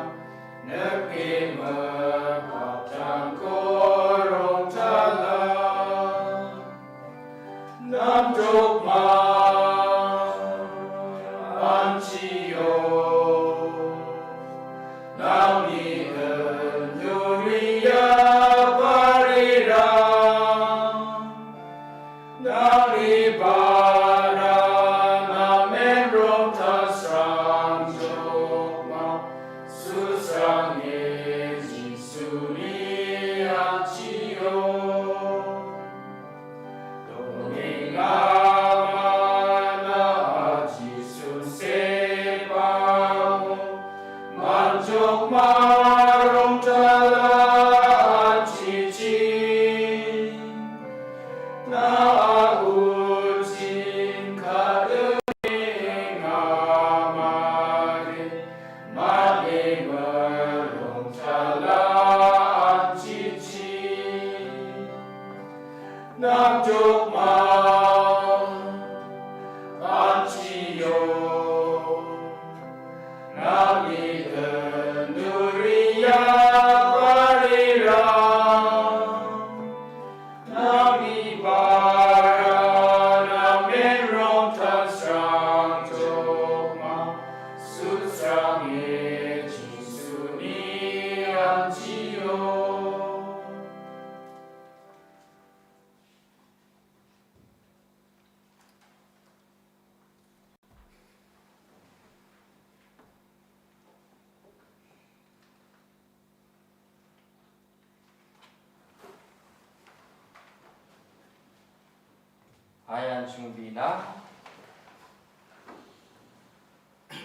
nike mepatangko rongtala. Namchakma anchio, nangni enduria parira, nangni bara namen rongtalsrang chakma, susrange Jisuni anchio. Dongengamana Jisu sepamo, manchakma rongtala achichi. Na a·uchim ka·dongengamare, man·e rongtala achichi. Namchakma anchio, nangni enduria parira, nangni bara namen rongtalsrang chakma, susrange Jisuni anchio. Ayan chungbina.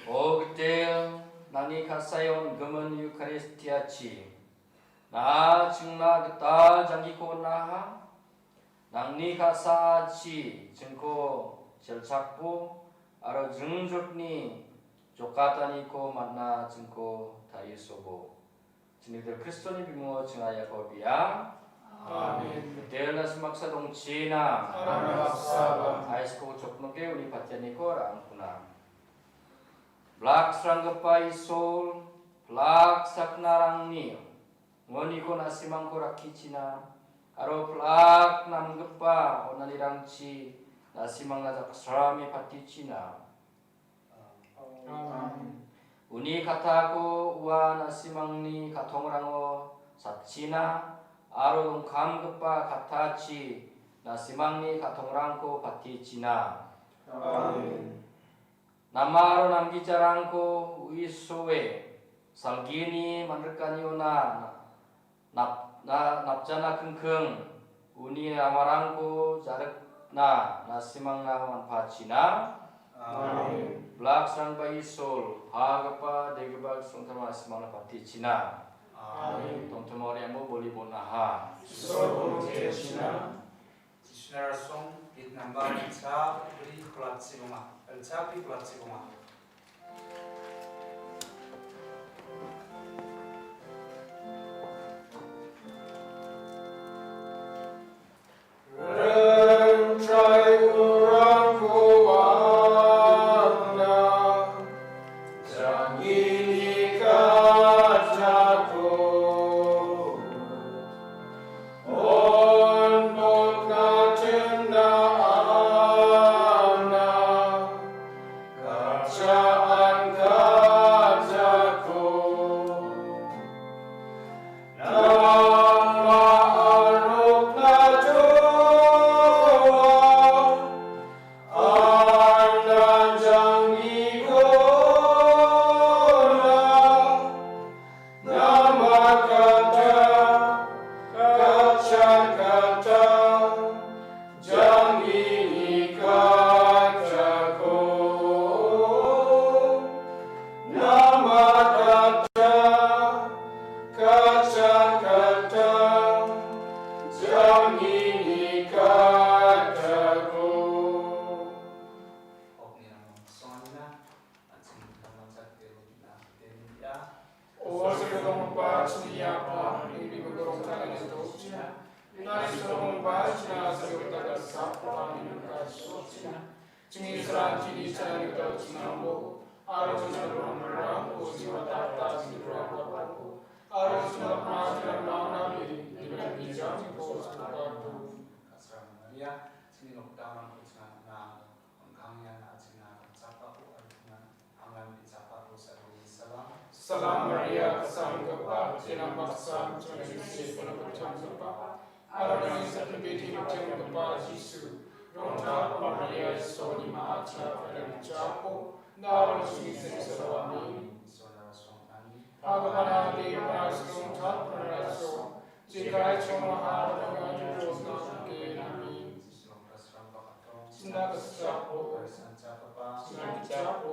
O Gitel, nangni ka·saon gimin Eukaristiachi, na·a chingna gital janggiko on·aha. Nangni ka·saachi jingko chelchakbo, aro jingjotni jokataniko man·a jingko tarisobo. Jingni Gitel Kristoni bimungo jinga iako bia. Amen. Gitel na·simang baksa dongchina. Amen, baksa ba. Aisko choknoke uni patianiko ra·angkuna. Blaksranggipa Isol, plak saknarangni onganiko na·simangko rakkichina, aro plak namgipa onanirangchi na·simangna jaksrame patichina. Amen. Uni katako ua na·simangni katongrango satchina, aro dongkamgipa katachi na·simangni katongrangko patichina. Amen. Nama aro namgijarangko uisoe salgini manrikaniona nap-, na-, napjana kingking uni ramarangko jarikna na·simangna manpachina. Amen. Blaksrangba Isol, pagipa, degipa, songtama na·simangna patichina. Amen. Tongtoma ori amo boli bon·aha. Isol, boli bon·aha. Jisuna rasong, gate number cha bri kolatchi bonga, cha bri kolatchi bonga. Chingni saranchini chanani gita chingrangbo, aro chingna romangrangko chingwatata chingni romangrangko, aro chingna pranchina mangnabe, dibina bijangko chingwatata. Kasram Maria, chingni nokdangrangko chingna, angkang ian a·chingna gitchakbako aro chingna angnan gitchakbako saloni salam. Salam Maria, kasanggipa, Papan baksa, chingni sipona gitchakgipa, aro nangni sakgipini gitchakgipa Jisu, rongtalgipa Maria, Isolni ma·a, chingna pranchina gitchakko, da aro chingni sengsara. Amen. Isol rasong nangni. Bhagavana Deva, rongtalgipa Maria, jekai chongmaha, dongani rosna ke nami. Isol kasram bakato. Chingna gitchakko. Sanchakapa. Chingna gitchakko.